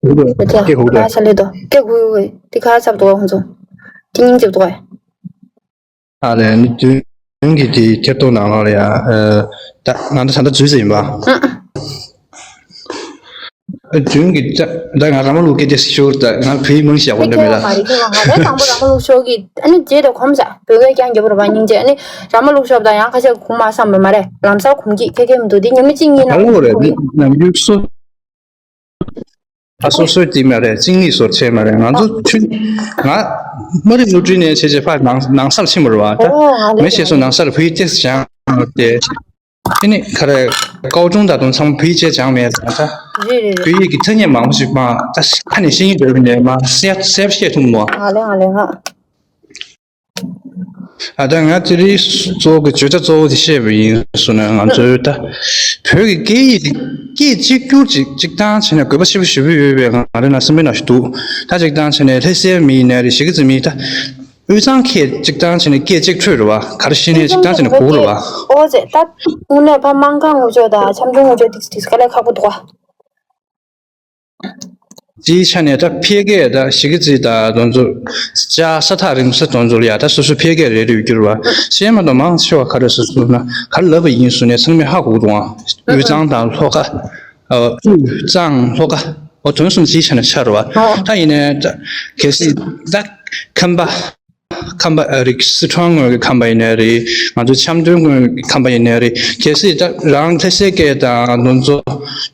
ཧུ་ལེ། ད་ཁྱེད་ཧུ་ལེ། ཁ་ས་ལེ་དོ། ཁྱེད་ཧུ་ཧུ་ཧུ། དེ་ཁ་ཚབ་དོ་ཧུ་ཚོ། དེ་སྙིང་རྗེ་དོ། ཨ་ལེ་ནི་དུས་ཀྱི་དེ་ཐེར་ཏོ་ནང་ལོགས་ལ་ཡ། ད་ང་ད་ད་ལྟ་འཛུལ་ཟིན་པ། དུས་ཀྱི་ད་ད་ང་ར་མ་ལུག་སྐད་དེ་ཤོར་ད་ང་བོད་མང་ཞིག་ཡག་པོ་འདྲ་མེད་ད། ང་ར་དང་པོ་ར་མ་ལུག་ཤོར་གི་ཨ་ནི་རྗེས་དེ་གོམས་ས་བོད་སྐད་རྐྱང་རྒྱབ་ར་བ་སྙིང་རྗེ། ཨ་ནི་ར་མ་ལུག་ཤོར་ད་ཡང་ཁ་ཤས་གོམས་མ་བསམ་པ་མ་རེད། ལམ་སང་གོམས་ཀྱི་ཁེ་ཁེ་མི་འདུག་དེ་ཉི་མ་གཅིག་གཉིས་ནང་ཨ་ལོ་རེད་གོམས་ཀྱི། ནམ་རྒྱུན་སོ། ཨ་སོ་སོའི་དེ་མ་རེད། གཅིག་གཉིས་སོར་ཆེ་མ་རེད། ང་ཚོ་ཆུ་ང་དམའ་རིམ་སློབ་གྲྭའི་ནས་བྱས་བྱས་ཕར་ནང་ནང་སར་ཕྱིན་པ་རེད་བ། ད་ཨོ་ང་མི་ལས་ཤེས་སོ་ནང་སར་བོད་ཡིག་ཏོག་ཙམ་སྦྱངས་ཏེ། དེ་ནི་ག་རེ་ཀའོ་ཀྲུང་ད་དུང་ཚང་མ་བོད་ཡིག་ཅེས་སྦྱངས་མེད་ཙང་ད། རེད་རེད་རེད། བོད་ཡིག་གི་ཐ་སྙད་མང་པོ་ཞིག་མ་ད་ཁ་ནས་ཤེས་ཀྱི་འདོད་པ་ནས་མ་གསལ་གསལ་པོ་བཤད་ཐུབ་མོ། ང་ལས་ང་ལས་ང་། ཨ་ད་ང་དེ་རིང་གཙོ་བོ་གི་བརྗོད་བྱ་གཙོ་བོ་དེ་བཤད་པ་ཡིན་སོང་ན་ང་ཚོའི་ད་བོད་ཀྱི་སྐད་ཡིག་དེ་སྐད་གཅིག་གྱུར་ཅིག་གཅིག་བཏང་བྱས་ནས་དགོས་པ་ཞེ་པོ་ཞེ་པོ་ཡོད་པའི་ང་རེ་ན་སེམས་པའི་ནང་ཞིག་འདུག་ད་གཅིག་བཏང་བྱས་ནས་ལྷ་སའི་མི་ཡིན་ནའི་རེད། གཞིས་ཀ་རྩེ་མི་ད་དབུས་གཙང་ཁྱེད་གཅིག་བཏང་བྱས་ནས་སྐད་གཅིག་འཕྲོད་རེད་བ། ག་རེ་ཤེས་ནས་གཅིག་བཏང་བྱས་ནས་གོ་གི་རེད་བ། ཨོ་ཙེ་ད་དངོས་གནས་ཕ་མང་གང་ངུ་ཅོག་དང་འཆམ་མཐུན་ངུ་ཅོག་ཏིག་ཏིག་དཀའ་ལས་ཁག་པོ་འདུག་བ། དེའི་ཆ་ནས་ད་འཕེལ་རྒྱས་དང་གཞིས་ཀ་རྩེ་དང་དེ་ཚོ་ལྕགས་ས་ཐག་རིང་ས་དེ་ཚོ་ལ་ཡ་ད་སོ་སོ་འཕེལ་རྒྱས་རེ་རེ་ཡོད་རྒྱུ་རེད་བ། གཞན་མ་གཏོགས་མང་ཆེ་བ་ག་རེ་སོ་སོ་ན་ག་རེ་ལབ་པ་ཡིན་ཟེར་ནས་ཚང་མས་ཧ་གོ་གི་འདུག་ཨང་། དབུས་གཙང་དང་ལྷོ་ཁ། དབུས་གཙང་ལྷོ་ཁ། འོ་དོན་གསུམ་སྤྱིའི་ཆ་ནས་ཆགས་རེད་བ། ད་ཡིན་ནའི་ད་གལ་སྲིད་ད་ཁམས་པ། ཁམས་པ་ཨ་རིག་སི་ཁྲོན་ངོས་ཀྱི་ཁམས་པ་ཡིན་ནའི་རེད། ང་ཚོ་འཆམ་མཐུན་ངོས་ཀྱི་ཁམས་པ་ཡིན་ནའི་རེད། གལ་སྲིད་ད་རང་ལྷ་སའི་སྐད་དང་དེ་ཚོ་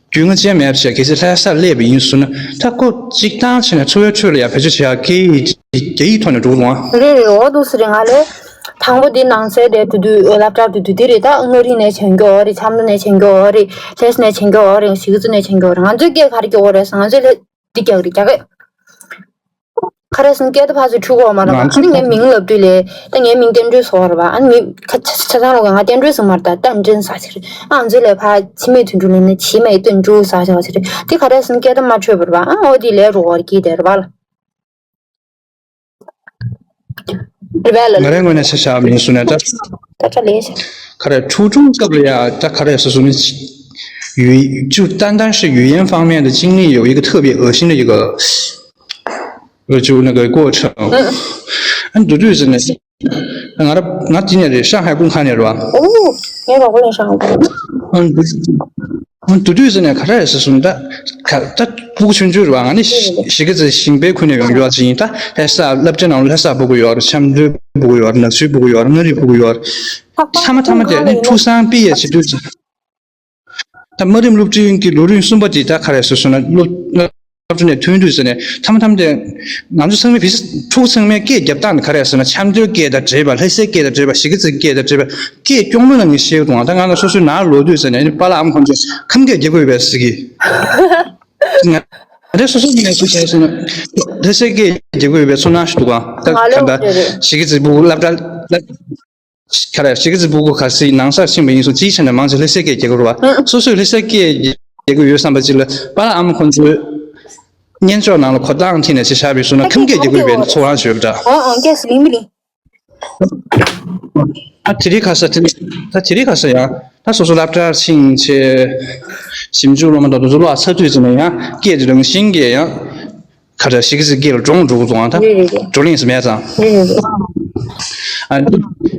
རྒྱུས་མངའ་ཅན་མེད་པ་བྱས་གལ་སྲིད་ལྷ་སར་སླེབས་པ་ཡིན་ཟེར་ན་ད་ཁོ་གཅིག་བཏང་བྱས་ནས་འཚོ་བའི་ཁྲོད་ལ་ཡང་བེད་སྤྱོད་བྱེད་ཡག་གི་རྒྱ་ཡིག་ཐོག་ནས་འགྲོ་གི་འདུག་ཨང་། རེད་རེད། འོ་འདུག་སེ་རེད། ང་ལས་དང་པོ་འདི་ནང་སའི་དེ་དུས་དུས་སློབ་གྲྭ་དུས་དུས་འདི་རེད། ད་མངའ་རིས་ནས་བྱོན་གྱི་ཡོད་རེད། འཆམ་མཐུན་ནས་བྱོན་གྱི་ཡོད་རེད། ལྷ་ས་ནས་བྱོན་གྱི་ཡོད་རེད། གཞིས་ཀ་རྩེ་ནས་བྱོན་གྱི་ཡོད་རེད། ང་ཚོའི་སྐད་ག་རེ་རྒྱག་གི་ཡོད་རེད་ཟེར་ན་ང་ཚོའི་ལྷ་འདི་རྒྱག་རེད་རྒྱག་གི་ག་རེ་ཟེར་ན་སྐད་དེ་ཕར་ཚུར་འཁྲུལ་གོ་མ་ལབ་པ། ང་ཨ་ནི་ཚོ་ངའི་མིང་ལབ་དུས་ལས་ད་ངའི་མིང་བསྟན་སྒྲོལ་བཟོ་བ་རེད་པ། ཨ་ནི་མི་ཁ་ཆ་ཆ་ཚང་ལོག་ག་ང་བསྟན་སྒྲོལ་ཟེར་མ་རེད་ད་བསྟན་འཛིན་ཟེར་ཞིག་རེད། ཨ་ང་ཚོའི་ལས་ཕར་འཆི་མེད་དོན་གྲུབ་ལབ་ན་འཆི་མེད་བསྟན་འགྲུབ་ཟེར་ཞིག་རེད། དེ་ག་རེ་ཟེར་ན་སྐད་དེ་མ་འཕྲོད་པ་རེད་པ། ཨ་འོ་དེ་ལས་རོགས་པ་རེད་ཀྱི་དེ་རེད་པ་ལ། རེད་པ་ལ། ང་རའི་ངོས་ནས་ཆ་བཞག་མིན་སོང་ན་ད། ད་ཁྲ་ལས་ཤག་ག་རེ་初中སྐབས་ལ་ཡ་ད་ག་རེ་སོ་སོ་ནི། 语就单单是语言方面的经历有一个特别恶心的一个 呃，就那个过程。嗯，འདུག་དུས་ཟེར་ནས། ང་ར་ང་དེ་ནས་རེད། 上海公开ནས་རེད་བ། ཨོ། ངའི་གྲོགས་པོ་ལ་上海公开། ཨང་འདུག་འདུག་དུས་ཟེར་ནས་ག་རེ་རེད་ཟེར་སོང་ད། ད་སྤུ་གུ་ཆུང་ཆུང་རེད་བ། ང་ནི་གཞིས་ཀ་རྩེ་ཞིང་པའི་ཁུལ་ནས་ཡོང་རྒྱུ་བ་ཅིག་ཡིན། ད་ལྷ་ས་སློབ་གྲྭ་ནང་ལྷ་ས་སྤུ་གུ་ཡོད་རེད། འཆམ་མཐུན་སྤུ་གུ་ཡོད་རེད། ནག་ཆུའི་སྤུ་གུ་ཡོད་རེད། མངའ་རིས་སྤུ་གུ་ཡོད་རེད། ཚང་མ་ཚང་མ་དེ་ནི་初三毕业བྱེད་དུས་ཙམ། ད་དམའ་རིམ་སློབ་འབྲིང་གི་ལོ་རིམ་གསུམ་པ་དེ་ད་ག་རེ་ཟེར་སོང་ན་སློབ། སློབ་གྲྭ་ནས་ཐོན་དུས་ཟེར་ནས་མཐའ་མ་མཐའ་མ་དེ་ང་ཚོ་ཚང་མས་བི་ཕྲུག་ཚང་མས་སྐད་རྒྱབ་སྟངས་ག་རེ་ཟེར་ན། ཆབ་མདོའི་སྐད་དང་འདྲེས་པ། ལྷ་སའི་སྐད་དང་འདྲེས་པ། གཞིས་ཀ་རྩེའི་སྐད་དང་འདྲེས་པ། སྐད་སྐྱོ་མོ་ལ་ངས་བཤད་ཀྱི་འདུག་ད་ང་ལ་སོ་སོའི་ནང་ལོག་དུས་ཟེར་ནས་ཨ་ནི་པཱ་ལགས་ཨ་མ་ཁོང་ཚོས་ཁམས་སྐད་རྒྱབ་ཀྱི་ཡོད་པས་ཟེར་གི། ང་རེ་སོ་སོ་ཡིན་ནས་སུ་བྱས་ཟེར་ན་ལྷ་སའི་སྐད་རྒྱབ་ཀྱི་ཡོད་པའི་ཚོར་སྣང་ཞིག་འདུག་ག་ད་ང་ལོ་ག་འདྲ་རེད་རེད། གཞིས་ཀ་རྩེ་སྤུ་གུ་སློབ་གྲྭ་ག་རེ། གཞིས་ཀ་རྩེ་སྤུ་གུ་ག་ཚོད་ནང་སར་ཕྱིན་པ་ཡིན་སོང་སྤྱིའི་ཆ་ནས་མང་ཆེ་ལྷ་སའི་སྐད་རྒྱག་གི་རེད་བ། སོ་སོས་ལྷ་སའི་སྐད་རྒྱག་གི་ཡོད་བསམ་པ་ཅིག་ལ་པཱ་ལགས་ཨ་མ་ཁོང་ཚོས་སྙན་ཅོག་ནང་ལ་གོ་སྟངས་ཐིག་ནས་ཆེ་ཆགས་པའི་སོང་ན་ཁམས་སྐད་རྒྱག་གི་ཡོད་པའི་ཚོར་སྣང་ཞིག་ཡོད་པ་འདྲ། ཨོ་ཨོ་སྐད་ཟིན་མི་ལི། ད་དེ་རིང་ཁ་སང་དེ་ད་དེ་རིང་ཁ་སང་ཡང་ད་སོ་སོ་སློབ་གྲྭར་ཕྱིན་བྱས་ཞིབ་འཇུག་སློབ་མ་དང་དུ་ཚོ་ལོག་ཚར་དུས་ཙམ་ནས་ཡང་སྐད་དེ་རང་བཞིན་གྱིས་ཡང་། ཁ་བྲལ་གཞིས་ཀ་རྩེའི་སྐད་ལ་འགྲོ་འགྲོ་གི་འདུག་ཨང་། ད་རེད་རེད་རེད། བགྲོ་གླེང་ཟེར་མེད་ཙང་། རེད་རེད་རེད། ཨ་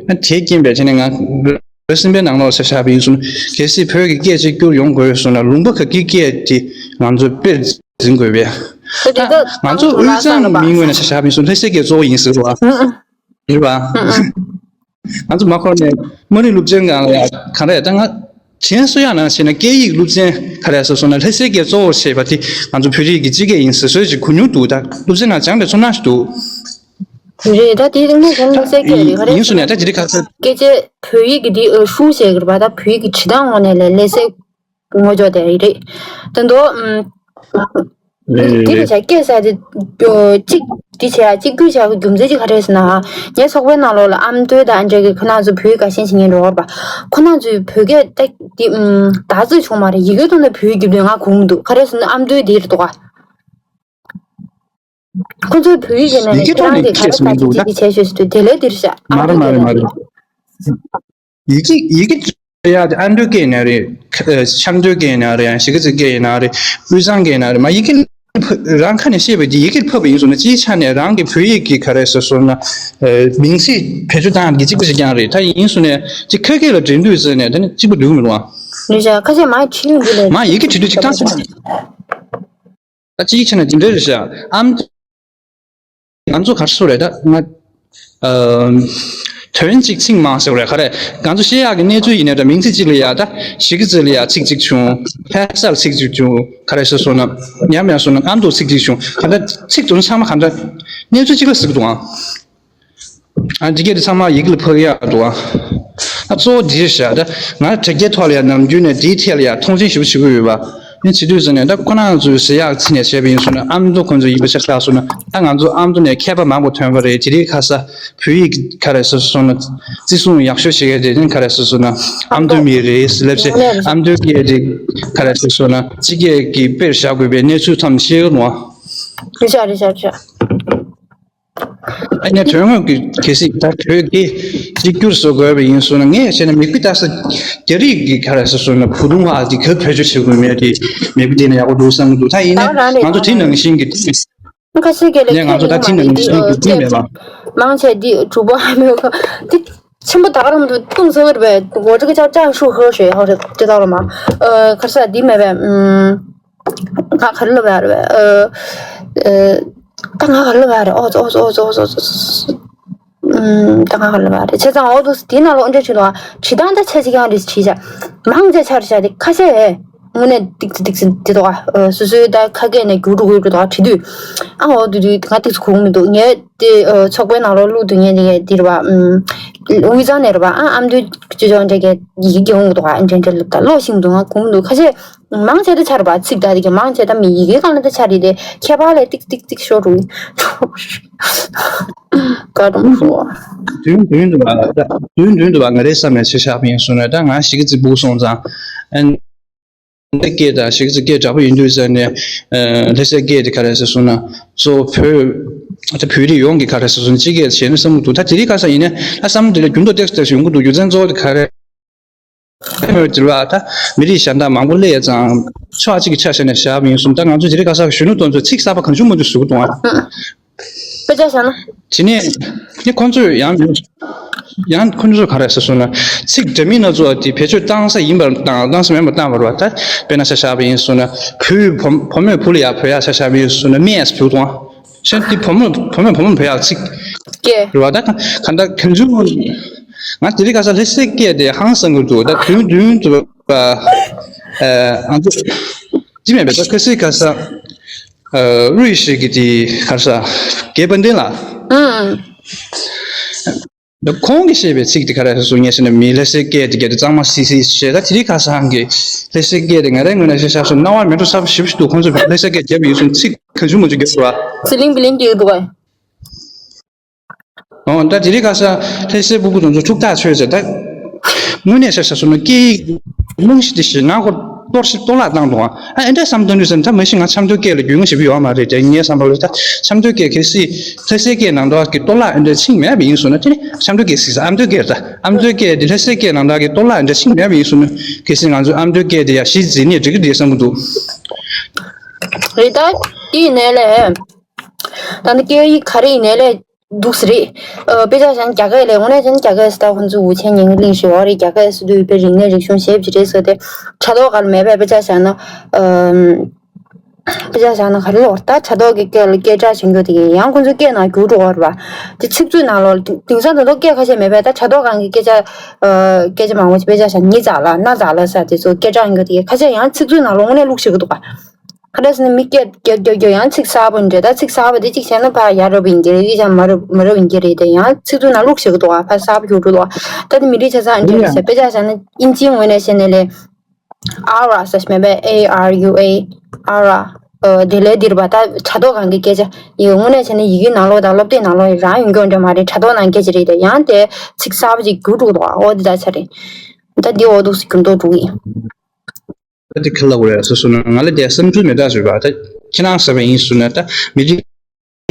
ཨ་དེའི་རྐྱེན་པས་དེ་ནས་ང་བོད་སེམས་པའི་ནང་ལོགས་ཆ་བཞག་པ་ཡིན་སོང་། གལ་སྲིད་བོད་ཀྱི་སྐད་གཅིག་གྱུར་ཡོང་དགོས་སོང་ན་ལུང་པ་ག་གི་སྐད་དེ་ང་ཚོས་དཔེར་འཛིན་དགོས་པས། ད་ང་ཚོ་དབུས་གཙང་ནང་མིའི་ངོས་ནས་ཆ་བཞག་པ་ཡིན་སོང་ལྷ་སའི་སྐད་གཙོ་བོ་ཡིན་ཟེར་བ། རེད་བ། ང་ཚོ་མ་འཁོར་ནས་དམའ་རིམ་སློབ་ཆེན་སྒང་ལ་ཡང་གང་འདྲ་ཡང་ད་ང་དྲན་གསོ་ཡག་ནང་བྱས་ན་སྐད་ཡིག་སློབ་ཚན་ག་རེ་ཟེར་སོང་ན་ལྷ་སའི་སྐད་གཙོ་བོར་བྱས་པ་དེ་ང་ཚོ་བོད་རིགས་ཀྱི་སྤྱི་སྐད་ཡིན་ཟེར་སྲོལ་ཅིག་གོ་མྱོང་འདུག་ད་སློབ་ཚན་ནང་སྦྱངས་པའི་ཚོར་སྣང་ཞིག་འདུག་རེད་ད་དེ་དངོས་གནས་ལྷ་སའི་སྐད་རེད་ག་རེ་ཡིན་སོང་ནས་ད་དེ་རིང་ཁ་སང་སྐད་ཆ་བོད་ཡིག་གི་དེ་ཨ་ཧྲུའུ་ཞེས་གི་རེད་པ། ད་བོད་ཡིག་གི་བྲིས་སྟངས་ངོས་ནས་ལས་ལྷ་སའི་ངོ་ཅོག་དེ་རེད། དེ་འདུག་ཨམ། རེད་རེད་དེ་རེད་རེད། བྱ་སྐད་ཟེར་དེ་གཅིག་དེ་བྱས་ཡ་གཅིག་གྱུར་བྱ་གི་རྒྱུ་མཚན་གཅིག་ག་རེ་ཟེར་ན། ངའི་ཚོགས་པའི་ནང་ལོགས་ལ་ཨ་མདོའི་དང་འདྲ་གི་ཁོ་རང་ཚོ་བོད་ཡིག་དགའ་ཞེན་བྱེད་མཁན་འགྲོ་བར་པ། ཁོ་རང་ཚོའི་བོད་སྐད་ད་དེ་ཨམ་བདག་རྩོད་བྱུང་མ་རེད། ཡི་གེ་ཐོག་ནས་བོད་ཡིག་རྒྱབ་དུས་ང་གོ་མི་འདུག་ག་རེ་ཟེར་ན་ཨ་མདོའི་དེ་རེད་འདུག་ག་ཁོ་ཚོའི་བོད་ཡིག་ཡིན་ན་ཡིན་ཡི་གེ་ཐོག་ནས་ཁྱེད་རང་གིས་ག་རེ་ཟེར་མི་ཟ་འདུག་ཅིག་ད་ཅིག་བྱས་ཤོད་ཟེར་དུས་དེ་ལས་དེར་བཞག་ཨ་མ་རེད་མ་རེད་མ་རེད། ཡི་གེ་ཡི་གེ་ཡག་དེ་ཨ་མདོའི་སྐད་ཡིན་ན་རེད། ཆབ་མདོའི་སྐད་ཡིན་ན་རེད། ཡང་གཞིས་ཀ་རྩེའི་སྐད་ཡིན་ན་རེད། དབུས་གཙང་སྐད་ཡིན་ན་རེད། མ་ཡི་གེ་རང་ཁ་ནས་བཤད་པ་དེ་ཡི་གེར་ཕབ་པ་ཡིན་སོང་ན་སྤྱིའི་ཆ་ནས་རང་གི་བོད་ཡིག་གི་ག་རེ་ཟེར་སོང་ན་མིང་ཚིག་བེད་སྤྱོད་བཏང་ཡག་གི་གཅིག་པ་ཞིག་ཀྱང་རེད། ད་ཡིན་སོང་ནས་ཅིག་ཁ་སྐད་ལ་འདྲེན་དུས་ཙམ་ནས་ད་ནི་གཅིག་པ་འདུག་མི་འདུག་ཨ། ནུས་ཤ་ཁ་ཤས་མ་བྲིས་ཡོང་དུས་ལས་མ་ཡི་གེ་བྲིས་དུས་ཅིག་བཏང་སོང་། ད་གཅིག་བྱས་ན་འདི་འདྲ་རེད་ཤག་ཨམ། ང་ཚོ་ག་རེ་ཟེར་རེད་ད་ང་། ཨམ། དོན་གཅིག་ཚིག་མང་ཟེར་རེད་ག་རེ། ང་ཚོ་བཤད་ཡག་གི་གནས་ཚུལ་ཡིན་ནའི་ད་མིང་ཚིག་གཅིག་ལ་ཡ་ད་གཞིས་ཀ་རྩེ་ལ་ཡ་ཚིག་གཅིག་བྱུང་། ལྷ་སར་ཚིག་གཅིག་བྱུང་། ག་རེ་ཟེར་སོང་ན་ཉམས་ཡག་སོང་ན་ཨ་མདོ་ཚིག་གཅིག་བྱུང་། ག་འདྲ་ཚིག་དོན་ཚང་མ་ག་འདྲ་གནས་ཚུལ་གཅིག་ལ་ཟེར་གི་འདུག་ཨང་། ཨ་འདི་སྐད་དེ་ཚང་མ་ཡི་གེ་ལ་ཕབ་ཡག་འདུག་ཨ། ཨ་གཙོ་བོ་འདི་རེད་ཤག་ད་ང་དྲ་རྒྱའི་ཐོག་ལ་ཡང་ནམ་རྒྱུན་ནས་འདིའི་ཐད་ལ་ཡང་མཐོང་ཆེན་ཞེ་པོ་བྱེད་ཀྱི་ཡོད་པ། ཡིན་བྱེད་དུས་ཙམ་ནས་ད་ཁོ་རང་ཚོའི་ཟེར་ཡག་ཚིག་ནས་བྱས་པ་ཡིན་སོང་ན་ཨ་མདོ་ཁོང་ཚོ་ཡིན་པ་ཆ་བཞག་སོང་ན་ད་ང་ཚོ་ཨ་མདོ་ནས་མཁས་པ་མང་པོ་ཐོན་པ་རེད། དེ་རིང་ཁ་སང་བོད་ཡིག་ག་རེ་ཟེར་སོང་ན་བརྩི་སྲུང་ཡག་ཤོས་བྱེད་མཁན་དེ་ནི་ག་རེ་ཟེར་སོང་ན་ཨ་མདོ་མི་རེད་ཟེར་ལབ་བྱས། ཨ་མདོའི་སྐད་དེ་ག་རེ་ཟེར་སོང་ན་སྤྱི་སྐད་ཀྱི་དཔེར་བཞག་དགོས་པའི་གནས་ཚུལ་ཐམས་ཅད་ཤེས་ཀྱི་འདུག་ཨ། རེད་ཤག་རེད་ཤག་རེད་ཤག་ཨ་ནི་དོན་དངོས་ཀྱི་གལ་སྲིད་ད་བོད་ཀྱི་གཅིག་གྱུར་བཟོ་དགོས་པ་ཡིན་སོང་ན་ངས་བྱས་ན་མི་དགོས། ད་ས་རྒྱ་རིགས་ཀྱི་ག་རེ་ཟེར་སོང་ན་བུ་ལུང་བ་དེ་ག་བེད་སྤྱོད་བྱེད་དགོས་མེད་དེ་མི་དགོས། དེ་ནས་ཡག་པོ་འདུག་བསམ་གྱི་འདུག་ད་ཡིན་ན་ང་ཚོ་དེ་ནང་བཞིན་གྱི་ཁ་ཤས་ཀྱིས་ལས་ནས་ང་ཚོ་ད་དེ་ནང་བཞིན་གྱི་དེ་མེད་པ། མང་ཆེ་འདི་གྲུབ་པ་མེད་པ་དེ་ཆེན་པོ་ད་ག་རང་དུ་ཏུང་ཟེར་བར་བས་འགོ་ཁྲིད་ཀྱི་ཅག་ཅག་ཧྲུ་ཧོ་ཞེས་ཧོ་རེ་དེ་ལྟ་བུ་མ་ཁ་ས་འདི་མེད་པས། ང་ག་རེ་ལབ་ཡ་རེད་བས། ཨ། ཨ། ད་ང་ག་རེ་ལབ་ཡ་རེད། ཨོ་ཙི་ཨོ་ཙི་ཨོ་ཙི་ཨོ་ཙི་ཨོ་ཙི། ཨམ། ད་ང་ག་རེ་ལབ་ཡ་རེད། བྱས་ཙང་ཨོ་ཙི་དེའི་ནང་ལ་ཨོ་འདྲ་བྱུང་དང་བྲིས་སྟངས་ད་ཆ་གཅིག་རྐྱང་རེད། བྲིས་བྱ་མང་ཆེ་ཆར་བྱ་དེ་ཁ་ཤས་དངོས་གནས་ཏིག་ཙི་ཏིག་ཙི་དེ་དོ་ག་སོ་སོའི་ད་ཁ་སྐད་ནས་བསྒྱུར་འགྲོ་དགོས་འགྲོ་དོ་ག་བྲིས་དུས་ཨ་ཨོ་དུ་དུ་ང་ཏིག་ཙི་གོ་གི་མི་འདུག་ངས་དེ་ཚོགས་པའི་ནང་ལ་བླུག་དུས་ངས་དེ་ངས་དེ་རེད་བ། ཨམ། དབུས་གཙང་ནས་རེད་བ། ཨ་ཨ་མདོའི་ཅོ་ཅོ་འདྲ་གས་ཡི་གེ་འོང་གི་འདུག་ག་འདྲ་འདྲ་ལབ་ད་ཀློག་ཤེས་འདུག་ང་གོ་གི་མི་འདུག་ཁ་ཤས། མང་ཆེ་ད་ཆར་བ་ཚིག་ད་དེ་ག་མང་ཆེ་ད་མི་ཡི་གེ་གང་ལ་ད་ཆར་རེད་དེ་ཁྱད་པར་ལས་ཏིག་ཏིག་ཏིག་ཤོར་རུ་ག་རུ་ཤོར། དུས་དུས་འདུག་བ་དུས་དུས་འདུག་བ་ང་རའི་བསམ་ནས་ཆེ་ཤག་ཡིན་སོང་ན་ད་ང་ཞིག་གི་རྩིག་པུ་སོང་ཙང་ཨན། འདི་སྐད་དང་ཞིག་གི་རྩིག་སྐད་འདྲ་པོ་ཡིན་དུས་ཟེར་ནས་ལྷ་སའི་སྐད་དེ་ག་རེ་ཟེར་སོང་ན་གཙོ་བོ་བོད་ད་བོད་རིགས་ཡོངས་ཀྱི་ག་རེ་ཟེར་སོང་ན་སྤྱི་སྐད་བྱས་ན་བསམ་གི་འདུག་ད་དེ་རིང་ཁ་སང་ཡིན་ནས་ད་བསམ་བློ་དེ་ལ་འགྱུར་ལྡོག་ཏོག་ཙམ་ཡོང་གི་འདུག་རྒྱུ་མཚན་གཙོ་བོ་དེ་ག་རེ། མོས་དྲིལ་བ་ད་མི་རིགས་གཞན་དག་མང་པོ་སླེབས་ཙང་ཕྱོགས་གཅིག་གི་ཆ་བཞག་ནས་བཞག་པ་ཡིན་གསུངས། ད་ང་ཚོ་དེ་རིང་ཁ་སང་གཞོན་ནུ་དེ་ཚོས་ཚིག་གསར་པ་གང་བྱུང་མང་བྱུང་བཟོ་གི་འདུག་ཨ། དཔེ་ཆ་བཞག་ན། དེ་ནས་ནི་ཁོང་ཚོས་ཡང་ཡང་ཁོང་ཚོས་ག་རེ་ཟེར་སོང་ན་ཚིག་འདྲ་མིན་སྣ་ཚོགས་དེ་བེད་སྤྱོད་བཏང་ས་ཡིན་པར་བཏང་བཏང་ས་མིན་པར་བཏང་བ་རེད་བ། ད་དཔེར་ན་ཆ་བཞག་པ་ཡིན་གསུངས་ན་བུས་བུ་བུ་མོས་བུ་ལ་ཡ་བོད་ཡ་ཆ་བཞག་པ་ཡིན་གསུངས་ན་སྨྲས་བུ་དང་། ཤ་དེ་བུ་མོ་བུ་མོས་བུ་མོ་བོད་ཡག་ཚིག་ཀྱེ། རེད་བ། ད་ག་ག་འདྲ་གང་བྱུང་ང་དེ་རིང་ཁ་སང་ལྷ་སའི་སྐད་དེ་ཧང་སང་གི་འདུག་ད་དུང་དུང་དུ་ཨ་ང་ཚོ་ཅི་མེད་པའི་ད་ཁ་སའི་ཁ་སང་ ཨ་ཝེ་ཞིག་གི་དེ་ག་རེ་ཟ། རྒྱལ་དཔལ་ལྡན་ལགས། ཨང་། ཁོང་གིས་བཤད་པའི་ཚིག་དེ་ག་རེ་སོང་ངས་ཟེར་ན། མི་ལྷ་སའི་སྐད་དེ་གལ་ཏེ་གཙང་མ་སི་སི་བྱས། ད་དེ་རིང་ཁ་སང་གི་ལྷ་སའི་སྐད་དེ་ང་རའི་ངོས་ནས་བཤད་བཞག་སོང་། རྣ་བར་མི་འགྲོ་ས་ཞེ་པོ་ཞིག་འདུག་ཁོང་ཚོས་ལྷ་སའི་སྐད་བརྒྱབ་ཡོད་སོང་། ཚིག་གང་བྱུང་མང་བྱུང་བརྒྱབ་སོང་བ། ཟི་ལིང་བི་ལིང་བརྒྱབ་འདུག་ག། ཨོ། ད་དེ་རིང་ཁ་སང་ལྷ་སའི་སྤུ་གུ་དེ་ཚོ་ཐུགས་ཐག་ཆོད་ཟེར། ད་དངོས་གནས་བཤད་བཞག་སོང་ན་སྐད་ཡིག་རྨང་གཞི་དེ་ཞེད་སྣང་ཁོ་གཏོར་ཞིབ་གཏོར་བརླག་བཏང་འདུག་ཨ། ཨ་འདྲ་བསམ་བཏང་དུས་ཙམ། ད་མ་གཞི་ང་ཆབ་མདོ་སྐད་ལ་རྒྱུས་མངའ་ཞེ་པོ་ཡོད་མ་རེད་དེ། ངའི་བསམ་པ་ལ་ད་ཆབ་མདོ་སྐད་གལ་སྲིད་ལྷ་སའི་སྐད་ནང་དོག་གི་གཏོར་བརླག་འདྲ་ཕྱིན་མེད་པ་ཡིན་སོང་ན། དེ་ནི་ཆབ་མདོ་སྐད་ཟེར་ས། ཨ་མདོ་སྐད་ད། ཨ་མདོ་སྐད་དེ་ལྷ་སའི་སྐད་ནང་དོག་གི་གཏོར་བརླག་འདྲ་ཕྱིན་མེད་པ་ཡིན་སོང་ན། གལ་སྲིད་ང་ཚོས་ཨ་མདོ་སྐད་དེ་ཡར་གཞི་འཛིན་ནས་འགྲིག་གི་རེད་བསམ་གྱི་འདུག་རེད། ད་དེ་ཡིན་ནའི་ལས། ད་ནི་སྐད་ཡིག་ག་རེ་ཡིན་ནའི་ལས་འདུག་སེ་རེད། ཨ། དཔེ་ཆ་བཞག་ན་རྒྱ་སྐད་ལས། དངོས་གནས་བྱས་ན་རྒྱ་སྐད་ཟེར་ད་ཁོང་ཚོ་ཝུ་ཆེན་ཉིང་ལིང་ཞེས་པ་རེད། རྒྱ་སྐད་ཟེར་དུས་དཔེ་རིག་གནས་རིག་གཞུང་ཞེ་པོ་ཅིག་རེད་ཟེར་ཏེ། དྲ་ཐོག་སྒང་ལ་མེད་པས། དཔེ་ཆ་བཞག་ན། ཨམ། དཔེ་ཆ་བཞག་ན་ག་རེ་ལབ་དགོས་རེད། ད་དྲ་ཐོག་གི་སྐད་ལ་སྐད་གྲགས་ཆེན་པོ་དེ་གས་ཡང་ཁོང་ཚོའི་སྐད་ནང་བསྒྱུར་འགྲོ་གི་རེད་པ། དེ་ཚིག་མཛོད་ནང་ལོགས་ལ་དེང་སང་ད་དུང་སྐད་ཁ་ཤས་མེད་པས། ད་དྲ་ཐོག་སྒང་གི་སྐད་ཆ། ཨ། སྐད་ཆ་མང་པོ་ཅིག་དཔེ་ཆ་བཞག་ན་ཉི་ཙག་ལ་གནའ་ཙག་ལ་ཟེར་དེ་ཚོ་སྐད་གྲགས་ཡོད་དེ་གས་ཁ་ཤས་ཡང་ཚིག་མཛོད་ནང་ལོགས་དངོས་གནས་བླུགས་བཞག་གི་འདུག་པ། ག་རེ་ཟེར་ན་མི་སྐད་རྒྱག་རྒྱག་རྒྱག་ཡང་ཚིག་གསར་པ་འདྲ། ད་ཚིག་གསར་པ་དེ་གཅིག་བྱས་ན་ཕར་ཡ་རབས་ཡིན་གྱི་རེད། གཅིག་བྱས་ན་མ་རབས་མ་རབས་ཡིན་གྱི་རེད་དེ། ཡང་ཚིག་མཛོད་ནང་བླུགས་བཞག་གི་འདུག་པ། ཕར་གསར་པ་བསྒྱུར་འགྲོ་འདུག་པ། ད་དེ་མི་རིགས་ཆ་ཚང་འདྲ་རེད་ཟེར། དཔེ་ཆ་བཞག་ན་དབྱིན་ཇིའི་ངོས་ནས་བཤད་ན་ལས། Aura ཟེར་མེད་པས། A R U A, Aura། ཨ། དེ་ལས་འདིར་བ་ད་དྲ་ཐོག་སྒང་གི་སྐད་ཆ་ཡིན། དངོས་གནས་བྱས་ན་ཡི་གེ་ནང་ལོགས་དང་སློབ་དེབ་ནང་ལོགས་རང་ཡོང་གི་འདྲ་མ་རེད། དྲ་ཐོག་ནང་སྐད་ཆ་རེད་དེ། ཡང་དེ་ཚིག་གསར་པ་ཅིག་བསྒྱུར་འགྲོ་འདུག་པ། འོ་དེ་ད་ཆ་རེད། ད་འདི་འོ་འདུག་སེ་འགྱུར་མདོག་འགྲོ་གི་ཡིན། ད་དེ་ག་རེ་ལབ་དགོས་རེད་ཟེར་སོང་ན། ང་ལ་དེ་བསམ་ཚུལ་མེད་ད་ཟེར་བ། ད་ཁྱེད་རང་ཟེར་བ་ཡིན་སོང་ན། ད་མི་རིགས་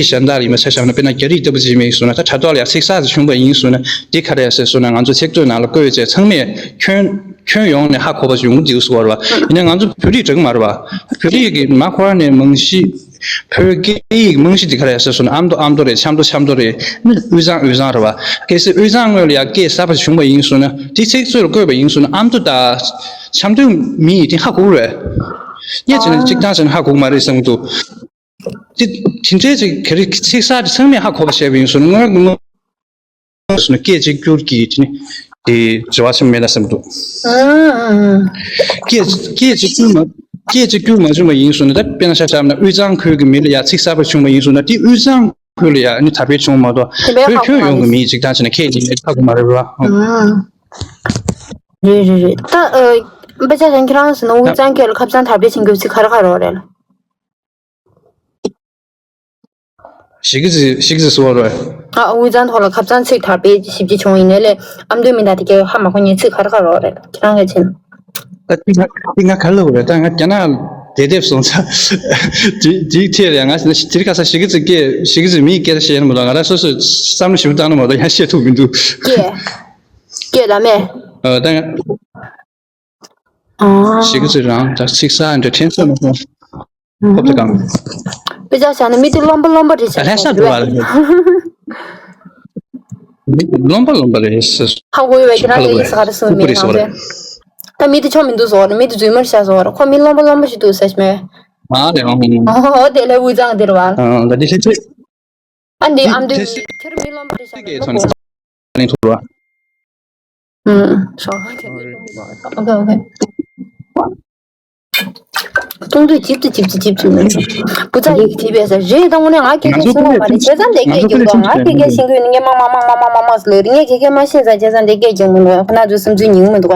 གཞན་དག་ལ་ཡིན་པ་ཆ་བཞག་ན། དཔེར་ན་རྒྱ་རིགས་ལྟ་བུ་ཅིག་ཡིན་སོང་ན། ད་དྲ་ཐོག་ལ་ཡ་ཚིག་གསར་ཅིག་བྱུང་བ་ཡིན་སོང་ན། དེ་ག་རེ་ཟེར་སོང་ན། ང་ཚོ་ཚིག་མཛོད་ནང་ལ་བཀོད་བྱས་ཚང་མས་ཁྱོན་ཁྱོན་ཡོངས་ནས་ཧ་གོ་བ་ཡོང་གི་འདུག་ཟེར་བ་རེད་པ། ཡིན་ནའི་ང་ཚོ་བོད་རིགས་འདྲ་གི་མ་རེད་པ། བོད་རིགས་ཀྱི་མ་ཁོ་རང་ནས་རྨང་གཞི། བོད་སྐད་ཡིག་རྨང་གཞི་དེ་ག་རེ་ཟེར་སོང་ན། ཨ་མདོ་ཨ་མདོ་རེད། ཆབ་མདོ་ཆབ་མདོ་རེད། དབུས་གཙང་དབུས་གཙང་རེད་པ། གལ་སྲིད་དབུས་གཙང་ངོས་ལ་ཡ་སྐད་གསར་པ་བྱུང་བ་ཡིན་སོང་ན། དེ་ཚིག་མཛོད་ལ་བཀོད་པ་ཡིན་སོང་ན། ཨ་མདོ་དང་ཆབ་མདོའི་མི་ཡིས་དེ་ཧ་གོ་གི་རེད། ངས་བྱས་ན་གཅིག་ཐང་བྱས་ན་ཧ་གོ་གི་མ་རེད་བསམ་གྱི་འདུག་དེ་དེ་འདྲའི་ཅིག་ག་རེ་ཚིག་གསར་དེ་ཚང་མས་ཧ་གོ་བ་བྱས་པ་ཡིན་སོང་ན། དངོས་སུ་ནི་སྐད་གཅིག་གྱུར་གྱི་དེ་ནི་དེ་འབྲེལ་བ་ཆེན་པོ་མེད་ན་བསམ་འདུག་ཨང་། སྐད་སྐད་གཅིག་གྱུར་མ་སྐད་གཅིག་གྱུར་མ་བྱུང་བ་ཡིན་སོང་ན། ད་དཔེར་ན་ཆ་བཞག་ན་དབུས་གཙང་ཁུལ་གྱི་མི་ལ་ཡ་ཚིག་གསར་པ་བྱུང་བ་ཡིན་སོང་ན། དེ་དབུས་གཙང་ཁུལ་ལ་ཡ་ནི་དར་སྤེལ་བྱུང་མ་གཏོགས། དེ་བས་བོད་ཁྱོན་ཡོངས་ཀྱི་མི་ཡིས་གཅིག་ཐང་བྱས་ན་ཁྱེད་ཀྱིས་ཧ་གོ་མ་རེད་པ། ཨང་། རེད་རེད་རེད། ད་ཨ་དཔེ་ཆ་བཞག་ན་ཁྱེད་རང་ཟེར་ན་དབུས་གཙང་སྐད་ལ་ཁ་སང་དར་སྤེལ་བྱེད་མཁན་ཚིག་ག་རེ་ག་རེ་རེད། ཞེ་གི་ཙི་ཞེ་གི་ཙི་ཟེར་བ་རེད། ཨ། དབུས་གཙང་ཐོག་ལ་ཁ་སང་ཚིག་དར་སྤེལ་ཞེ་པོ་ཅིག་བྱུང་། ཡིན་ནའི་ལས་ཨ་མདོའི་མི་དང་དེ་གའི་ཧ་མ་གོ་མཁན་ཚིག་ག་རེ་ག་རེ་རེད། ཁྱེད་རང་གིས་མཁྱེན། ད་དེ་ང་དེ་ང་ག་རེ་ལབ་དགོས་རེད། ད་ང་རྒྱ་ནག་དེ་དེབ་སོང་ཚར། དེ་དེའི་ཐད་ལ་ཡང་ང་དེ་རིང་ཁ་སང་ཞེ་གི་ཙི་སྐད་ཞེ་གི་ཙི་མིའི་སྐད་ཆ་བཤད་ཡ་མ་གཏོགས། ང་རང་སོ་སོས་བསམ་བློ་ཞིབ་པོ་བཏང་ན་མ་གཏོགས་ཡང་བཤད་ཐུབ་མི་འདུག་སྐད་སྐད་ད་མེད། ཨ། ད་ང་ཨ། ཞེ་གི་ཙི་རང་ད་ཚིག་གསར་འདྲ་ཕྲན་ཚེགས་མ་སོང་། ཧོབ་ཏེ་གང་། དཔེ་ཆ་བཞག་ན་མི་དེ་རློན་པ་རློན་པ་རེད་ཤག་ལྷ་ས་འགྲོ་བ་རེད། རློན་པ་རློན་པ་རེད་ཟེར། ཧ་གོ་ཡོད་པའི་ཁྱེད་རང་གིས་ཡིན་ས་ག་རེ་གསུངས་མེད་ནང་ཚན། ད་མི་དེ་ཆོ་མི་འདུག་ཟེར་བ་རེད། མི་དེ་རྫུན་མ་རེད་ཤག་ཟེར་བ་རེད། ཁོ་མི་རློན་པ་རློན་པ་ཞིག་འདུག་ཟེར་ཤག་མེད། ཨ་ལེ་ཨང་། ཨོ་དེ་ལས་དབུས་གཙང་དེ་རེད་བ། ཨ། ད་དེ་ལྷ་ས། ཨ་འདི་ཨ་མདོའི་མི་ཁྱེད་རང་མི་རློན་པ་རེད་ཤག་ལབ་ན་གོ། ཐོན་ཐུབ་ར། ཨུམ། ཨོ་ཁེ་ཨོ་ཁེ། གཏོང་དུས་ཇིབ་ཏུ་ཇིབ་ཏུ་ཇིབ་ཏུ་མིན། བུ་ཚ་ཡིས་བྲིས་པའི་ས་རེད། ད་དངོས་གནས་ང་སྐད་ཆ་ཤེས་ཀྱི་མ་རེད། བྱས་ཙང་དེ་སྐད་རྒྱག་གི་འདུག་ང་སྐད་ཆ་ཤེས་ཀྱི་ཡོད་ན་ངས་མང་མང་མང་མང་ཟེར་ལབ་རེད། ངས་ག་གེ་མ་ཤེས་ཙང་བྱས་ཙང་དེ་སྐད་རྒྱག་མི་འདུག་ཁོ་ན་ཚོའི་བསམ་ཚུལ་ཉན་གི་མི་འདུག་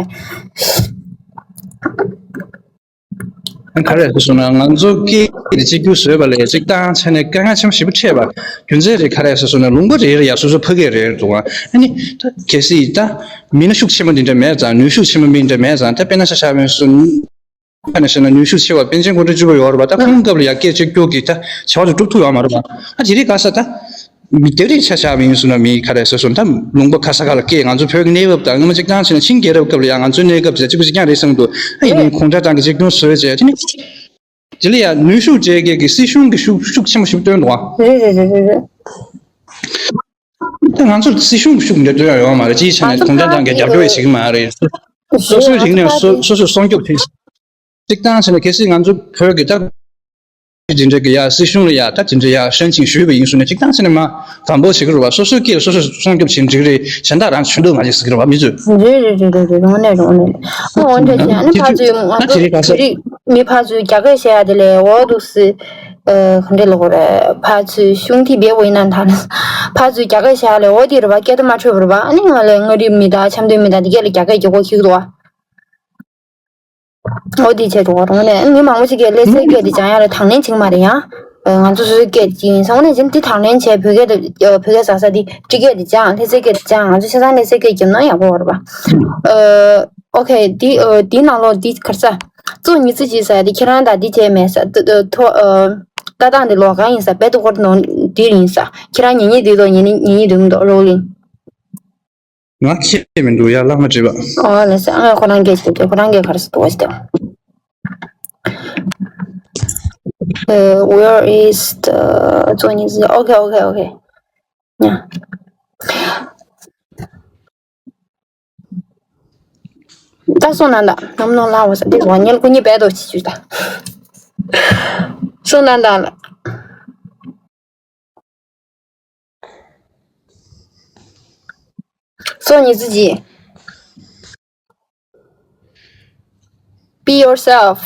ག་ག་རེ་ཟེར་སོང་ན། ང་ཚོ་སྐད་དེ་གཅིག་གྱུར་བཟོས་པ་ལས་གཅིག་བཏང་བྱས་ནས་དཀའ་ངལ་ཆེན་པོ་ཞེ་པོ་འཕྲད་པ། རྒྱུ་མཚན་དེ་ག་རེ་ཟེར་སོང་ན། ལུང་པ་རེ་རེ་ཡ་སོ་སོ་ཕ་གི་རེ་རེ་འདུག་ཨ་ནི་ད་གལ་སྲིད་ད་མི་སྣ་ཤུགས་ཆེན་པོ་འདི་འདྲ་མེད་ཙང་། ནུས་ཤུགས་ཆེན་པོ་འདི་འདྲ་མེད་ཙང་། ད་དཔེར་ན་ཆ་བཞག་པ་ཡིན་སོང་། ཁ་ནས་བཤད་ན་ནུས་ཤུགས་ཆེ་བ་པཎ་ཆེན་དགོངས་འགྲེལ་བཅུ་པ་ཡོད་རེད་པ། ད་ཁོང་སྐབས་ལ་ཡ་སྐད་ཆ་སྐྱོ་གི་ད་བྱ་བ་དེ་སྒྲུབ་ཐུབ་ཡོད་མ་རེད་པ། ཨ་དེ་རིང་ཁ་སང་ད་མི་དེ་རིང་ཆ་བཞག་པ་ཡིན་སོང་ན། མི་ག་རེ་ཟེར་སོང་ད། ལུང་པ་ག་ས་ག་ལ་སྐད། ང་ཚོ་བོད་ཀྱི་གནས་བབ་དང་སྔོན་མ་གཅིག་བཏང་བྱས་ན་ཆིང་རྒྱལ་རབས་སྐབས་ལ་ཡ་ང་ཚོའི་གནས་སྐབས་དེ་གཅིག་པ་གཅིག་རྐྱང་རེད་བསམ་འདུག་ཨ་ཡིན་ནའི་ཁོང་ཁྲ་ཏང་གི་གཅིག་མཐུན་བཟོས་བྱས། དེ་ནི་དེ་ལ་ཡ་ནུས་ཤུགས་བྱེད་མཁན་གྱི་སྲིད་གཞུང་གི་ཤུགས་ཤུགས་ཆེན་པོ་ཞིག་བཏོན་འདུག་ཨ། རེད་རེད་རེད་རེད། ད་ང་ཚོར་སྲིད་གཞུང་གི་ཤུགས་འདྲ་སྟོན་ཡ་ཡོད་མ་རེད། ཅིའི་ཕྱིར་ན་གུང་ཁྲན་ཏང་གིས་རྒྱབ་སྐྱོར་བྱེད་ཀྱི་མ་རེད། སོ་སོའི་རིག་གནས་སོ་སོ་སོས་སྲུང་སྐྱོབ་བྱེད། གཅིག་བཏང་བྱས་ན་གལ་སྲིད་ང་ཚོ་བོད་ཀྱི་ད་དེ་འདྲ་གི་ཡ་སྲིད་གཞུང་ལ་ཡ་ད་དེ་འདྲ་ཡ་ཧྲན་ཅིང་ཞུས་པ་ཡིན་སོང་ན། གཅིག་བཏང་བྱས་ན་མ་བམ་པོ་བྱེད་ཀྱི་རེད་བ། སོ་སོའི་སྐད་ལ་སོ་སོས་སྲུང་སྐྱོབ་བྱེད་འགྲིག་རེད། གཞན་དག་རང་ཚོ་ཆུ་འདུག་མ་བྱེད་ཟེར་གྱི་རེད་བ། མི་ཚོས། རེད་རེད་རེད་རེད་རེད། དངོས་གནས་རེད། དངོས་གནས་རེད། ཨ་འོན་ཏེ་བྱས་ན་ཕར་ཚུར་ང་ཚོ་བོད་རིགས་མི་ཕར་ཚུར་རྒྱ་སྐད་བཤད་ཡ་དེ་ལས་འོ་འདུག་སེ། ཨ་ག་འདྲས་ལབ་དགོས་རེད། ཕར་ཚུར་གཞུང་དེ་བེད་འོ་ཡིན་ན་ད་ནི་ཕར་ཚུར་རྒྱ་སྐད་བཤད་ལས་འོ་དེ་རེད་པ། སྐད་དུ་མ་འཕྲོད་པ་རེད་པ། ཨ་ནི་ང་ལས་མངའ་རིས་མི་དང་ཆབ་མདོའི་མི་དང་དེ་གས་ལ་རྒྱ་སྐད་རྒྱག་གོ་ཁྱི་འདུག་བ། འོ་དེ་བྱས་འགྲོ་བ་རུང་ནས་མི་མང་པོ་ཞིག་གིས་ཀླད་ཤེར་སྐད་དེ་སྦྱང་ཡག་ལ་དང་ལེན་བྱེད་ཀྱི་མ་རེད་ཡ། ཨ་ང་ཚོ་སོ་སོའི་སྐད་ཅིག་ཡིན་ས། འོ་ནས་ཅིག་དེ་དང་ལེན་བྱས། བོད་སྐད་དེ་ཨ་བོད་སྐད་ཟ་ས་དེ་སྤྲི་སྐད་དེ་སྦྱང་། ཀླད་ཤེར་སྐད་དེ་སྦྱང་། ང་ཚོ་ཆ་ཚང་ཀླད་ཤེར་སྐད་རྒྱབ་ན་ཡག་པོ་རེད་པ། ཨ་ཨོ་ཁེ། དེ་ཨ་དེའི་ནང་ལོགས་དེ་ག་རེ་ཟ། གཙོ་ཉི་ཚེ་གཅིག་ཟེར་དེ་ཁྱེད་རང་དང་དེ་བྱས་མེད་ས། ད་ད་ཐོ་ཨ་ལྟ་སྟངས་དེ་ལོགས་གང་ཡིན་ས། བེད་དུ་ཁོར་ནོ་དེ་ཡིན་ས། ཁྱེད་རང་ཉན་ཉན་དེ་དོ་ཉན་ཉན་ཉན་ཉན་དུ་མི་འདུག་རོ་ལིན། ང་ཤེས་མི་འདུག་ཡ། ལག་མ་བྲིས་པ། ཨོ་ལགས་སོ། ཨ་ཁོ་རང་སྐད་ཆ་དེ་ཁོ་རང་སྐད་ག་རེ་ཟེར་འདུག་ཟེར། ཨ། Where is the གཙོ་ཉི་ཚེ། ཨོ་ཁེ་ཨོ་ཁེ་ཨོ་ཁེ། ཡ། ད་སོང་ན་ད་ནམ་ནོ་ལ་འོ་ས་དེ་ཝ་ཉལ་ཁོ་གཉིས་བེད་དོ་ཅི་ཅུ་ད། སོང་ན་ད་ལ། གཙོ་ཉི་ཚེ་གཅིག Be yourself.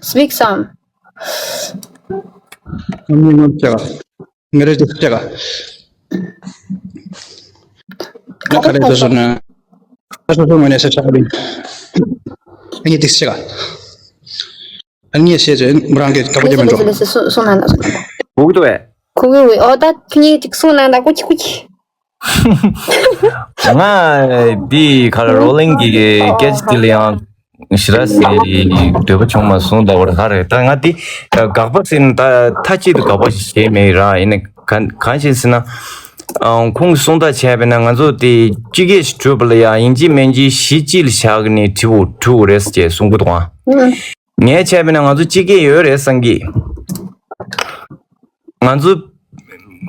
Speak some. ངོ་མ་ཅག་ངེ་རེ་ཅག་ང་ག་རེ་ཟེར་སོང་ན། ཁ་སོ་སོ་ངོས་ནས་ཤ་ཤ་བ་ཡིན། ཨ་ནི་ཏིག་ཅག་ཨ་ནི་ཤེས་ཅན་མོ་རང་གི་དགའ་པོ་རྒྱབ་མི་འགྲོ། ལེ་ལེ་སོང་ན་ན་སོང་ན། གུག་ཏུ་བས། གུག་གུག་ཨོ་ད་ཁྱོད་གཉིས་ཅིག་སོང་ན་ད་ཀུ་ཅི་ཀུ་ཅི། ང་འདི་ག་ལ་རོ་ལིང་གི་སྐད་ཆ་དེ་ལ་ཡང་ཞེ་དྲག་སེ་འདོད་པ་བྱུང་མ་སོང་། ད་བར་ག་རེད། ད་ང་འདི་དགག་པ་ཟེར་ན་ད་མཐའ་གཅིག་ཏུ་དགག་པ་ཞིག་བྱས་མེད་ར། ཡིན་ན་གང་གང་ཞིག་ཟེར་ན། ཨང་ཁོང་གིས་གསུང་ཐག་བཅད་པ་ན་ང་ཚོ་དེ་སྤྱི་སྐད་ཞིག་བྲིས་པ་ལ་ཡང་ཡིན་གཅིག་མིན་གཅིག་གཞི་གཅིག་ལ་བཞག་ནས་བྲིས་པ་བྲིས་པ་རེད་ཟེར་གསུང་གི་འདུག་ཨང་། ངས་བྱས་པ་ན་ང་ཚོ་སྤྱི་སྐད་ཡོད་རེད་བསམ་གི། ང་ཚོ་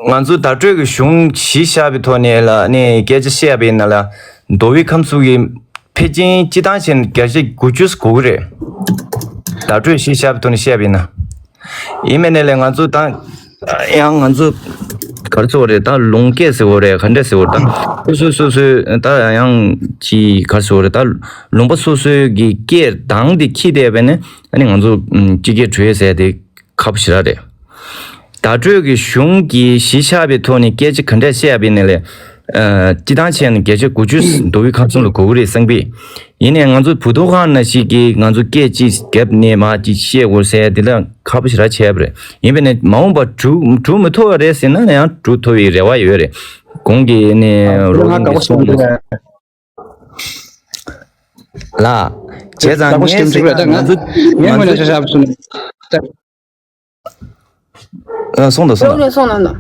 ང་ཚོ་བརྡ་སྤྲོད་ཀྱི་གཞུང་གཞི་བཞག་པའི་ཐོག་ནས་ལ་ནས་སྐད་ཆ་བཤད་པ་ཡིན་ན་ལ། མདོ་དབུས་ཁམས་གསུམ་གྱི་ཕལ་ཆེར་སྤྱི་བཏང་བྱས་ན་བརྒྱ་ཆ་དགུ་བཅུ་གོ་གི་རེད། བརྡ་སྤྲོད་གཞི་བཞག་པའི་ཐོག་ནས་བཤད་པ་ཡིན་ན། ཡིན་མིན་ནས་ལས་ང་ཚོ་ད་ཡང་ང་ཚོ་ག་རེ་ཟེར་དགོས་རེད། ད་ལུང་སྐད་ཟེར་དགོས་རེད། ག་འདྲ་ཟེར་དགོས་རེད། ད་སོ་སོ་སོ་སོའི་ད་ཡང་ཅི་ག་རེ་ཟེར་དགོས་རེད། ད་ལུང་པ་སོ་སོའི་གི་སྐད་གདངས་དེ་ཁྱི་བསྡད་པས་ནས་ཨ་ནི་ང་ཚོ་སྤྱི་སྐད་བྲོས་ཟེར་དེ་ཁག་པོ་ཞེ་དྲག་རེད། བརྡ་སྤྲོད་ཀྱི་གཞུང་གི་གཞི་བཞག་པའི་ཐོག་ནས་སྐད་ཆ་ག་འདྲ་བཤད་པ་ཡིན་ནའི་ལས། ཨ་སྤྱི་བཏང་བྱས་ན་བརྒྱ་ཆ་དགུ་བཅུ་མདོ་དབུས་ཁམས་གསུམ་ལ་གོ་གི་རེད་བསམ་གི། ཡིན་ནའི་ང་ཚོ་བོད་ཐོག་ཁག་ནང་ཞིག་གིས་ང་ཚོ་སྐད་ཅིག་བརྒྱབ་ནས་མར་ཅིག་བཤད་དགོས་ཟེར་དེ་ལ་ཁག་པོ་ཞེ་དྲག་བྱས་པ་རེད། ཡིན་པས་ན་མ་འོངས་པར་འགྲུབ་འགྲུབ་མི་ཐུབ་པ་རེད་ཟེར་ན་ཡང་འགྲུབ་ཐུབ་པའི་རེ་བ་ཡོད་རེད། གོང་གི་ནས་རོ་ལིང་གི་གསུང་ལ། ལགས། བྱས་ཙང་ངས་ཟེར་ན་ང་ཚོ་ང་ཚོ་ཨ་སོང་དང་སོང་དང་།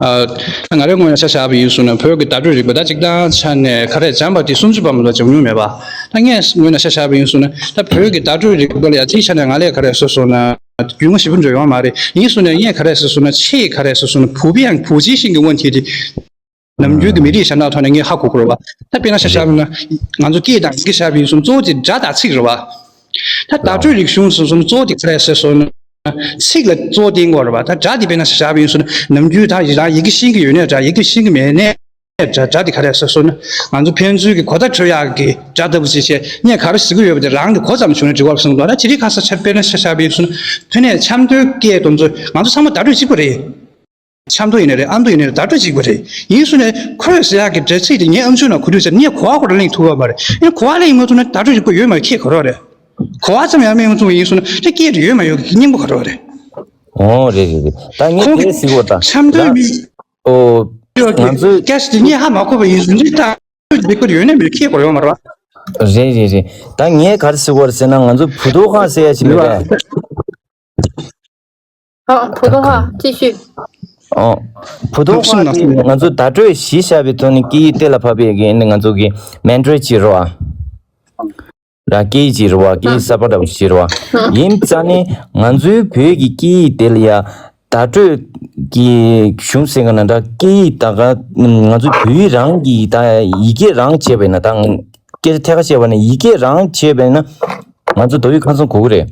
ཨ་ང་རའི་ངོས་ནས་ཆ་བཞག་པ་ཡིན་སོང་ན་བོད་ཀྱི་བརྡ་སྤྲོད་རིག་པ་ད་གཅིག་དང་ཆ་ནས་ག་རེ་སྦྱངས་པ་དེ་སུམ་ཅུ་པ་མ་གཏོགས་སྦྱང་མྱོང་མེད་པ། ད་ངས་ངོས་ནས་ཆ་བཞག་པ་ཡིན་སོང་ན་ད་བོད་ཀྱི་བརྡ་སྤྲོད་རིག་པ་ལ་ཡ་གཅིག་ཆ་ནས་ང་ལས་ག་རེ་ཟེར་སོང་ན་རྒྱུས་མངའ་ཞེ་པོ་འགྲོ་ཡོང་མ་རེད། ཡིན་སོང་ན་ངས་ག་རེ་ཟེར་སོང་ན་ཆེས་ག་རེ་ཟེར་སོང་ན་བུ་བི་ཡང་བུ་ཅི་ཤིང་གི་དབང་གིས་དེ། ནམ་རྒྱུན་གྱི་མི་རིགས་གཞན་དག་ཐོག་ནས་ངས་ཧ་གོ་གི་རེད་བ། ད་དཔེར་ན་ཆ་བཞག་ན་ང་ཚོ་སྐད་དང་ཡི་གེ་བཞག་པ་ཡིན་སོང་གཙོ་བོ་དེ་སྒྲ་དང་ཚིག་རེད་བ། ད་བརྡ་སྤྲོད་རིག་གཞུང་ཟེར་སོང་གཙོ་བོ་དེ་ག་རེ་ཟེར་སོང་ན་ཚིག་ལ་གཙོ་བོ་བརྟེན་དགོས་རེད་བ། ད་སྒྲ་དེ་དཔེར་ན་ཆ་བཞག་པ་ཡིན་སོང་ན་ནམ་རྒྱུན་ད་ཡི་རང་ཡི་གེ་ཤེས་ཀྱི་ཡོད་ནའི་སྒྲ་ཡི་གེ་ཤེས་ཀྱི་མེད་ནའི་སྒྲ་སྒྲ་དེ་ག་རེ་ཟེར་སོང་ན་ང་ཚོ་ཕན་ཚུན་གྱི་གོ་བརྡ་འཕྲོད་ཡག་གི་སྒྲ་ལྟ་བུ་ཞིག་བྱས་ངས་ག་རེ་ཟེར་གྱི་ཡོད་པ་དེ་རང་གི་གོ་ཙམ་བྱུང་ན་འགྲིག་པ་བསམ་འདུག་ད་དེ་རིང་ཁ་སང་ཆ་དཔེར་ན་ཆ་བཞག་པ་ཡིན་སོང་ན་དེ་ནས་ཆབ་མདོའི་སྐད་དེ་ཚོ་ང་ཚོ་ཚང་མ་བརྡ་སྤྲོད་གཅིག་པ་རེད། ཆབ་མདོ་ཡིན་ནའི་རེད། ཨ་མདོ་ཡིན་ནའི་རེད། བརྡ་སྤྲོད་གཅིག་པ་རེད། ཡིན་སོང་ནས་ཁོས་ཟེར་ཡག་གི་སྒྲ་ཚིག་དེ་ངའི་ཨམ་ཅོག་ནང་གོ་དུས་ཙམ་ངས་གོ་བ་ཁོ་རང་ལེན་ཐུབ་ཡོད་མ་རེད། ངས་གོ་བ་ལེན་མ་ཐུབ་ན་བརྡ་སྤྲོད་གཅིག་པ་ཡོད་མ་ཡོད་ཁྱེད་གོ་རོགས་རེད། གོ་བ་ཙམ་ཡང་ལེན་མ་ཐུབ་པ་ཡིན་སོང་ན་དེ་སྐད་དེ་ཡོད་མ་ཡོད་ཀྱི་སྙིང་པོ་ག་རེ་རེད། ཨོ་རེད་རེད་རེད། ད་ངས་ཁོང་གིས་དེ་ཟེར་གོ་ད་ཆབ་མདོའི་མི་ཨོ་ང་ཚོས་སྐད་ཆ་དེ་ངས་ཧ་མ་གོ་བ་ཡིན་སོང་ན་ད་བརྡ་སྤྲོད་གཅིག་པ་ཡོད་ནའི་མེད་ཁྱེད་གོ་ཡོད་མ་རེད་བ། རེད་རེད་རེད། ད་ངས་ག་རེ་ཟེར་གོ་རེད་ཟེར་ན་ང་ཚོ་བུ་ཐོག་ཁང་ཟེར་ཡ་ཞིག་མེད་པས། 好，普通话继续。 ཨོ། བུ་ཐོག་ཁང་དེ་ང་ཚོ་བརྡ་སྤྲོད་གཞི་བཞག་པའི་ཐོག་ནས་སྐད་ཡིག་གཏན་ལ་ཕབ་པའི་གི་ང་ཚོ་གི་མན་ཌེ་རིན་ཅིག་རེད་བ། ར་སྐད་ཡིག་ཅིག་རེད་བ། སྐད་ཡིག་གསར་པ་འདྲ་བོ་ཞིག་རེད་བ། ཡིན་ཙང་ནི་ང་ཚོའི་བོད་ཀྱི་སྐད་ཡིག་དེ་ལ་ཡ་བརྡ་སྤྲོད་ཀྱི་གཞུང་ཟེར་ག་ན་འདྲ་སྐད་ཡིག་ད་ག་ང་ཚོ་བོད་ཡིག་རང་གི་ད་ཡི་གེ་རང་བྱས་པ་ཡིན་ན་ད་སྐད་ཆ་ཐད་ཀ་བཤད་པ་ན་ཡི་གེ་རང་བྱས་པ་ཡིན་ན། ང་ཚོ་མདོ་དབུས་ཁམས་གསུམ་གོ་གི་རེད།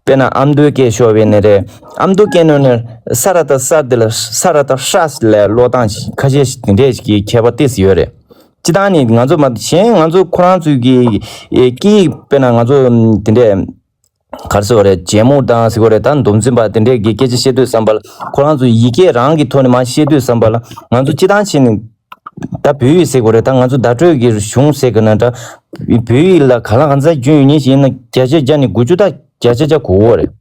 དཔེར་ན་ཨ་མདོའི་སྐད་ཤོར་བའི་ནི་རེད། ཨ་མདོ་སྐད་ནང་ནས་ས་ར་དང་ས་དེ་ལ་ས་ར་དང་ཧྲ་ལས་ཀློག་སྟངས་ཤིག་ཁ་ཤས་ཤིག་དེ་འདྲས་ཀྱི་ཁྱད་པར་ཏོག་ཙམ་ཡོད་རེད། སྤྱིར་བཏང་ནི་ང་ཚོ་མ་གཞན་ང་ཚོ་ཁོ་རང་ཚོའི་གི་ཨེ་སྐད་དཔེར་ན་ང་ཚོ་དེ་འདྲས་ ག་རེ་ཟེར་བ་རེད། རྒྱལ་མོ་དང་ཟེར་བ་རེད། ད་མདོ་འཛིན་པ་དེ་འདྲས་ཀྱི་སྐད་ཆ་བཤད་དུས་ཙམ་པ་ལ། ཁོ་རང་ཚོ་ཡི་གེ་རང་གི་ཐོག་ནས་མར་བཤད་དུས་ཙམ་པ་ལ། ང་ཚོ་སྤྱི་བཏང་བྱས་ནས་ད་བོད་ཡིག་ཟེར་དགོས་རེད། ད་ང་ཚོ་བརྡ་སྤྲོད་ཀྱི་གཞུང་ཟེར་དགོས་ན་འདྲ། བོད་ཡིག་ལ་གང་ལ་གང་འཚམ་རྒྱུས་ཡོད་མཁན་ཞིག་ཡིན་ན། བརྒྱ་ཆ་བརྒྱ་ནས་དགུ་བཅུ་དང་བརྒྱ་ཆ་བརྒྱ་གོ་གི་རེད།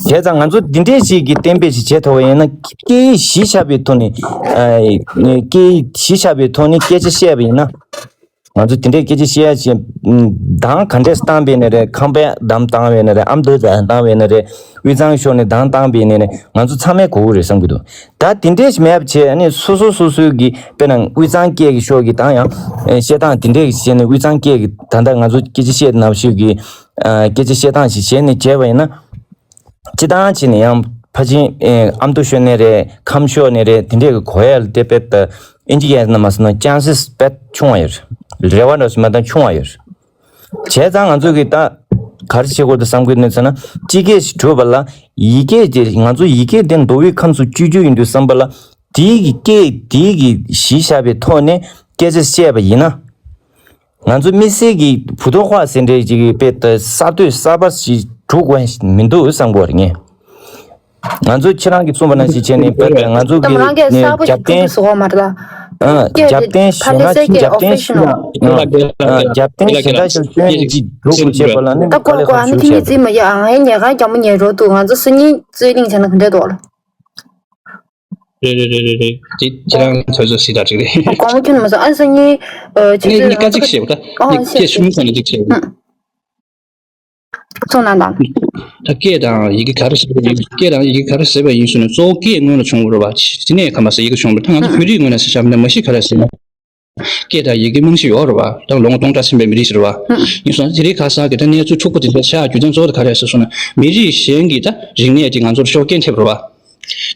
བྱས་ཙང་ང་ཚོ་འདི་འདྲས་ཞིག་གི་གཏན་འབེབས་ཞིག་བྱས་ཐུབ་པ་ཡིན་ན། སྐད་ཡིག་གཞི་བཞག་པའི་ཐོག་ནས། ཨ། སྐད་ཡིག་གཞི་བཞག་པའི་ཐོག་ནས་སྐད་ཆ་བཤད་པ་ཡིན་ན། ང་ཚོ་དེ་འདྲའི་སྐད་ཆ་བཤད་ཡ་ཅིག་འདང་ག་འདྲས་བཏང་བས་ནི་རེད། ཁམས་པས་འདང་བཏང་བས་ནི་རེད། ཨ་མདོས་འདང་བཏང་བས་ནི་རེད། དབུས་གཙང་ཕྱོགས་ནས་འདང་བཏང་བས་ནི་རེད། ང་ཚོ་ཚང་མས་གོ་གི་རེད་བསམ་གྱི་འདུག། ད་དེ་འདྲས་ཞིག་མེད་པ་བྱས། ཨ་ནི་སོ་སོ་སོ་སོའི་གི་དཔེར་ན་དབུས་གཙང་སྐད་ཀྱི་ཕྱོགས་ཀྱི་དང་ཡང་། ཨེ། བཤད་སྟངས་དེ་འདྲས་ཞིག་བྱས་ནས། དབུས་གཙང་སྐད་ཀྱི་ད་ལྟ་ང་ཚོ་སྐད་ཆ་བཤད་ནང་བཞིན་གྱི། ཨ། སྐད་ཆ་བཤད་སྟངས་ཤིག་བྱས་ནས་བྱས་པ་ཡིན་ན། སྤྱི་བཏང་བྱས་ནས་ཡང་ཕལ་ཆེར། ཨེ། ཨ་མདོ་ཕྱོགས་ནས་རེད། ཁམས་ཕྱོགས་ནས་རེད། དེ་འདྲས་ཀྱི་གོ་ཡ་ལ་དེ་དཔེ་ད་ཨིན་ཇི་སྐད་ནང་མ་སོང་ན་ཅན་སིས་དཔེ་ཆུང་བ་ཡོད་རེད། རེ་བ་འདྲ་ཞིག་མ་གཏོགས་ཆུང་བ་ཡོད་རེད། བྱས་ཙང་ང་ཚོ་གི་ད་ག་རེ་བྱེད་དགོས་འདུག་བསམ་གྱི་འདུག་ཟེར་ན། སྤྱི་སྐད་ཞིག་གྲུབ་པ་ལ་ཡི་གེ་དེ། ང་ཚོ་ཡི་གེ་དེ་མདོ་དབུས་ཁམས་སུ་སྤྱོད་རྒྱུ་ཡིན་དུས་ཙམ་པ་ལ། དེའི་གི་སྐད་དེའི་གི་གཞི་བཞག་པའི་ཐོག་ནས་སྐད་ཆ་བཤད་པ་ཡིན་ན། ང་ཚོ་དམིགས་བསལ་གྱི་བུ་ཐོ་ཧྭ་ཟེར་འདྲའི་ཅིག་གི་དཔེ་ད་གསར་གཏོད་གསར་པ་ཞིག་སྒྲུབ་དགོས་མི་འདུག་བསམ་གྱི་ཡོད་རེད་ངས། ང་ཚོ་ཁྱེད་རང་གིས་གསུངས་པ་ནང་བཞིན་བྱས་ནས། དཔེ་ད་ང་ཚོ་ད་མོ་རང་གིས་གི་གསར་པ་ཞིག་རྒྱབ་རྟེན། སྒྲུབ་དགོས་བཟོ་བ་མ་རེད་ད། ཨ། རྒྱབ་རྟེན་གཞན་དག་ཅིག་རྒྱབ་རྟེན་ཞུ་ན། ཨ། རྒྱབ་རྟེན་གཞན་དག་ཞིག་སྟོན་ནས་ཅིག་སྒྲུབ་དགོས་བྱས་པ་ལ་ནི་ད་དཀའ་ལས་ཁག་པོ་ཞིག་ཆགས་འདུག། ང་ཡི་ཉལ་ཁང་རྒྱ་མོ་ཉལ་རོགས་འདུག། ང་ཚོ་སང་ཉིན་རྩོད་གླེང་བྱས་ན་ག་འདྲས་འདུག་ལ། རེད་རེད་རེད་རེད་རེད། དེ་ཁྱེད་རང་ཚོད་ཚོད་སྲིད་དང་ཅིག་རེད། དགོང་མོ་ཁྱོད་ནས་མ་སོང་ཨ། སང་ཉིན། ཨ། ཆུ་ཚོད། ངས་ངས་སྐད་ཅིག་བཤད་པ་ད། ཨོ། ངས་བཤད། སྐད་ཤུགས་མི་ཚང་ནས་ཅིག་བཤད་པ། ཨང་། གསུངས་གནང་དང་། ད་སྐད་དང་ཡི་གེ་ག་རེ་ཟེར་བ་ཡིན། སྐད་དང་ཡི་གེ་ག་རེ་ཟེར་བ་ཡིན་ཟེར་ན། གཙོ་བོ་སྐད་སྔོན་ལ་བྱུང་བ་རེད་པ། དེ་ནས་ག་མ་ཟེར་ཡི་གེ་བྱུང་བ་རེད། ད་ང་ཚོ་བོད་རིགས་ངོས་ནས་ཟེར་བཞག་པ་ན་མ་གཞི་ག་རེ་ཟེར་ན། སྐད་དང་ཡི་གེ་རྨང་གཞི་ཡོད་རེད་པ། ད་ལོ་ངོ་སྟོང་ཕྲག་ཕྱིན་པའི་མི་རིགས་ཤིག་རེད་པ། ཡིན་སོང་ན་དེ་རིང་ཁ་སང་གི་ད་གནས་ཚུལ་འཁྱུག་པོ་དེ་འདྲ་ཆགས་རྒྱུ་མཚན་གཙོ་བོ་དེ་ག་རེ་ཟེར་སོང་ན། མི་རིགས་གཞན་གྱི་ད་རིག་གནས་དེ་ང་ཚོར་ཤོག་རྐྱེན་ཐེབས་རེད་པ།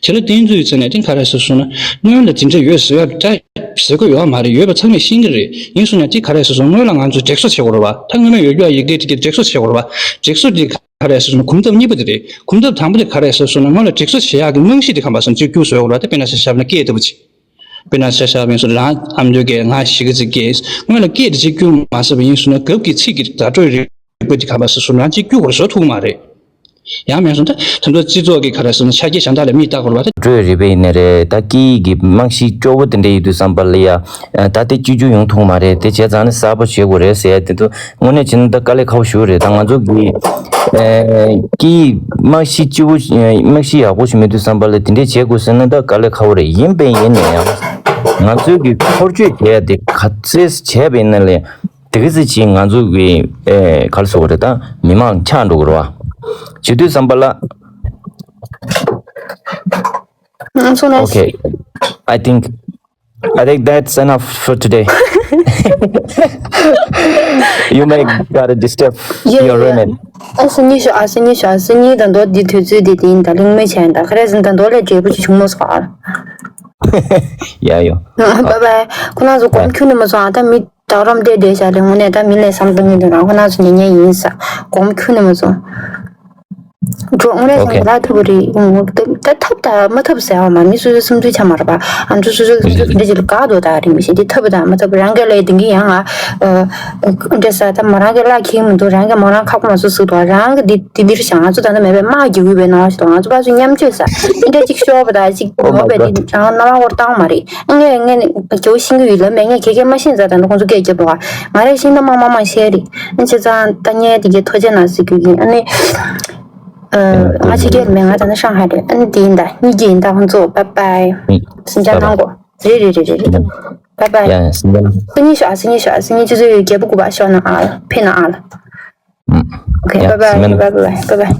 དེ་ལ་བརྟེན་ཚུལ་ཡིན་ཟེར་ནས་དེ་ག་རེ་ཟེར་སོང་ན། སྔོན་ལ་དེ་འདྲ་ཡོད་ཟེར་ཡ་ད་ཟེར་གི་ཡོད་མ་རེད། ཡོད་པ་ཚང་མས་ཤེས་ཀྱི་རེད། ཡིན་སོང་ན་དེ་ག་རེ་ཟེར་སོང་ན། སྔོན་ལ་ང་ཚོས་སྒྲིག་བཟོ་བྱེད་དགོས་རེད་པ། ད་སྔོན་མ་ཡོད་རྒྱུ་ཡ་ཡི་གེ་དེ་གའི་སྒྲིག་བཟོ་བྱེད་དགོས་རེད་པ། སྒྲིག་བཟོ་དེ་ག་རེ་ཟེར་སོང་ན། གོམ་སྟབས་གཉིས་པ་དེ་རེད། གོམ་སྟབས་དང་པོ་དེ་ག་རེ་ཟེར་སོང་ན། སྔོན་ལ་སྒྲིག་བཟོ་བྱེད་ཡག་གི་རྨང་གཞི་དེ་ག་པར་སོང་ཅིག་བསྐྱུར་བཟོ་དགོས་རེད་པ། ད་དཔེར་ན་ཆ་བཞག་ན་སྐད་ལྟ་བུ་ཅིག། དཔེར་ན་ཆ་བཞག་པ་ཡིན་སོང་། རང་ཨ་མདོའི་སྐད། ང་གཞིས་ཀ་རྩེའི་སྐད། སྔོན་ལ་སྐད་དེ་ཅིག་བསྐྱུར་མ་ཟིན་པ་ཡིན་སོང་ན། རྒྱབ་ཀྱི་ཚིག་གི་བརྡ་སྤྲོད་རིག་པ་དེ་ག་པར་སོང་སོང་ན། ཅིག་བསྐྱུར་དགོས་བཟོ་ཐུབ་མ་རེད། ཡང་མིན་སོང་ད་ད་ལྟ་སྤྱི་ཚོགས་ཀྱི་ག་རེ་ཟེར་ན་ཆ་རྐྱེན་གཞན་དག་ལ་མིག་ལྟ་དགོས་པ་ད། སྤྲོད་རིག་པ་ཡིན་ནི་རེད། ད་སྐད་ཡིག་གི་རྨང་གཞི་སྐྱོ་བོ་དེ་འདྲ་ཡིན་དུས་ཙམ་པ་ལ་ཡ། ད་དེ་བཅོས་བསྒྱུར་ཡོང་ཐུབ་མ་རེད། དེ་བྱས་ཙང་ནི་གསར་པ་བྱེད་དགོས་རེད་ཟེར་ཡ་དེ་ཚོ་དངོས་གནས་བྱས་ན་ད་དཀའ་ལས་ཁག་པོ་ཞིག་རེད། ད་ང་ཚོ་གི་ཨེ་སྐད་ཡིག་རྨང་གཞི་སྐྱིད་པོ། རྨང་གཞི་ཡག་པོ་ཞིག་མེད་དུས་ཙམ་པ་ལ་དེ་འདྲས་བྱེད་དགོས་ཟེར་ན་ད་དཀའ་ལས་ཁག་པོ་རེད། ཡིན་པས་ཡིན་ནའི་ཡང་ང་ཚོའི་གི་འཁོར་སྐྱོད་བྱས་ཡ་དེ་ག་ཚོད་བྱས་པ་ཡིན་ན་ལས། དེ་ག་ཚོད་ཅིག་ང་ཚོ་གི་ཨེ་ག་རེ་ཟེར་དགོས་རེད། ད་མི་མང་ཆགས་འགྲོ་གི་རེད་པ། བྱེད་དུས་ཙམ་པ་ལ། ང་ཚོ་ན། Okay. I think, I think that's enough for today. You may gotta disturb your roommate. ཨ་སང་ཉིན་ཞུ། ཨ་སང་ཉིན་ཞུ། ཨ་སང་ཉིན་ད་མདོ་འདི་དུས་ཚོད་འདི་དེ་ཡིན། ད་གླེང་མོལ་བྱས་ཡིན། ད་ག་རེ་ཟེར་ན་ད་མདོ་ལས་འབྲས་བུ་ཅིག་བྱུང་མ་སོང་ཨ། ཡ་ཡོ། Bye bye. ཁོ་རང་ཚོ་དགོངས་ཁྱོན་ནས་མ་ཚོམས་ཨ། ད་མི་ད་རོམ་བསྡད་བསྡད་བཞག་ལས་དངོས་གནས་ད་མི་ལས་བསམ་བློ་ངན་དུ་རང་ཁོ་རང་ཚོ་ཉན་ཉན་ཡིན་ས། དགོངས་ཁྱོན་ནས་མ་ཚོམས། འགྲོ་དངོས་གནས་བསམ་བློ་ཐུབ་པ་རེད། ད་ཐབས་དང་མ་ཐབས་ཟེར་བ་མ། མི་སོ་སོའི་བསམ་ཚུལ་ཆ་མ་རེད་པ། ཨ་མཆོག་སོ་སོའི་བསམ་ཚུལ་འདི་ཅིག་ལ་དགའ་འདུག་ད་རེད་མི་ཤེས། འདི་ཐབས་དང་མ་ཐབས་རང་གིས་ལས་དེང་གི་ཡང་ང་འདྲ་ས། ད་མོ་རང་གིས་བརླག་ཁྱེར་མི་འདུག། རང་གིས་མོ་རང་ཁག་པོ་མ་བཟོ་ཟེར་འདུག། རང་གི་འདི་འདི་འདིར་བཞག། ང་ཚོ་ད་ལྟ་མེད་པའི་དམག་རྒྱག་གི་ཡོད་པའི་ནང་ཞིག་འདུག། ང་ཚོ་ཕར་ཚུར་མཉམ་སྤྱོད་ས་འདི་འདྲ་ཅིག་ཤོར་བ་ད་ཅིག་འོ་མ་ཡོད་པའི་འདི་རང་རྣ་བ་འོར་བཏང་མ་རེད། ངས་ངས་ནི་རྒྱལ་པོ་ཤེས་ཀྱི་ཡོད་ལབ་མེད། ངས་ཁྱེད་ཀྱིས་མ་ཤེས་ཙང་ད་ནི་ཁོང་ཚོ་སྐད་རྒྱབ་པ། ང་རས་ཤེས་ན་མང་མང་མང་བཤད་རེད། ཨ་བྱས་ཙང་ད་ངས་དེ་གའི་ཐུགས་རྗེ་གནང་ཟེར་རྒྱུ་ཡིན། ཨ་ནི། ཨ། ང་ཕྱི་རྒྱལ་མེད། ང་ད་ནི་ཧྲང་ཧའེ་རེད། ཨ་ནི་དེ་ཡིན་ད། གཉིས་ཀྱི་ཡིན་ད། ཁོང་ཚོ་bye bye། ཨ། སེམས་ཅན་bye bye། གནང་གོ། རེད་རེད་རེད་རེད་རེད། bye bye། ཡ་ཡ། སེམས་ཅན། སང་ཉིན་ཤོག་ཨ། སང་ཉིན་ཤོག་ཨ། སང་ཉིན་ཆུ་ཚོད་བརྒྱད་པོ་དགུ་པ་ཤོག་ན་ཨ། ཕེབས་ན་ཨ་ལ། ཨ། Okay, ཡ། bye bye, སེམས་ཅན། bye bye, bye bye.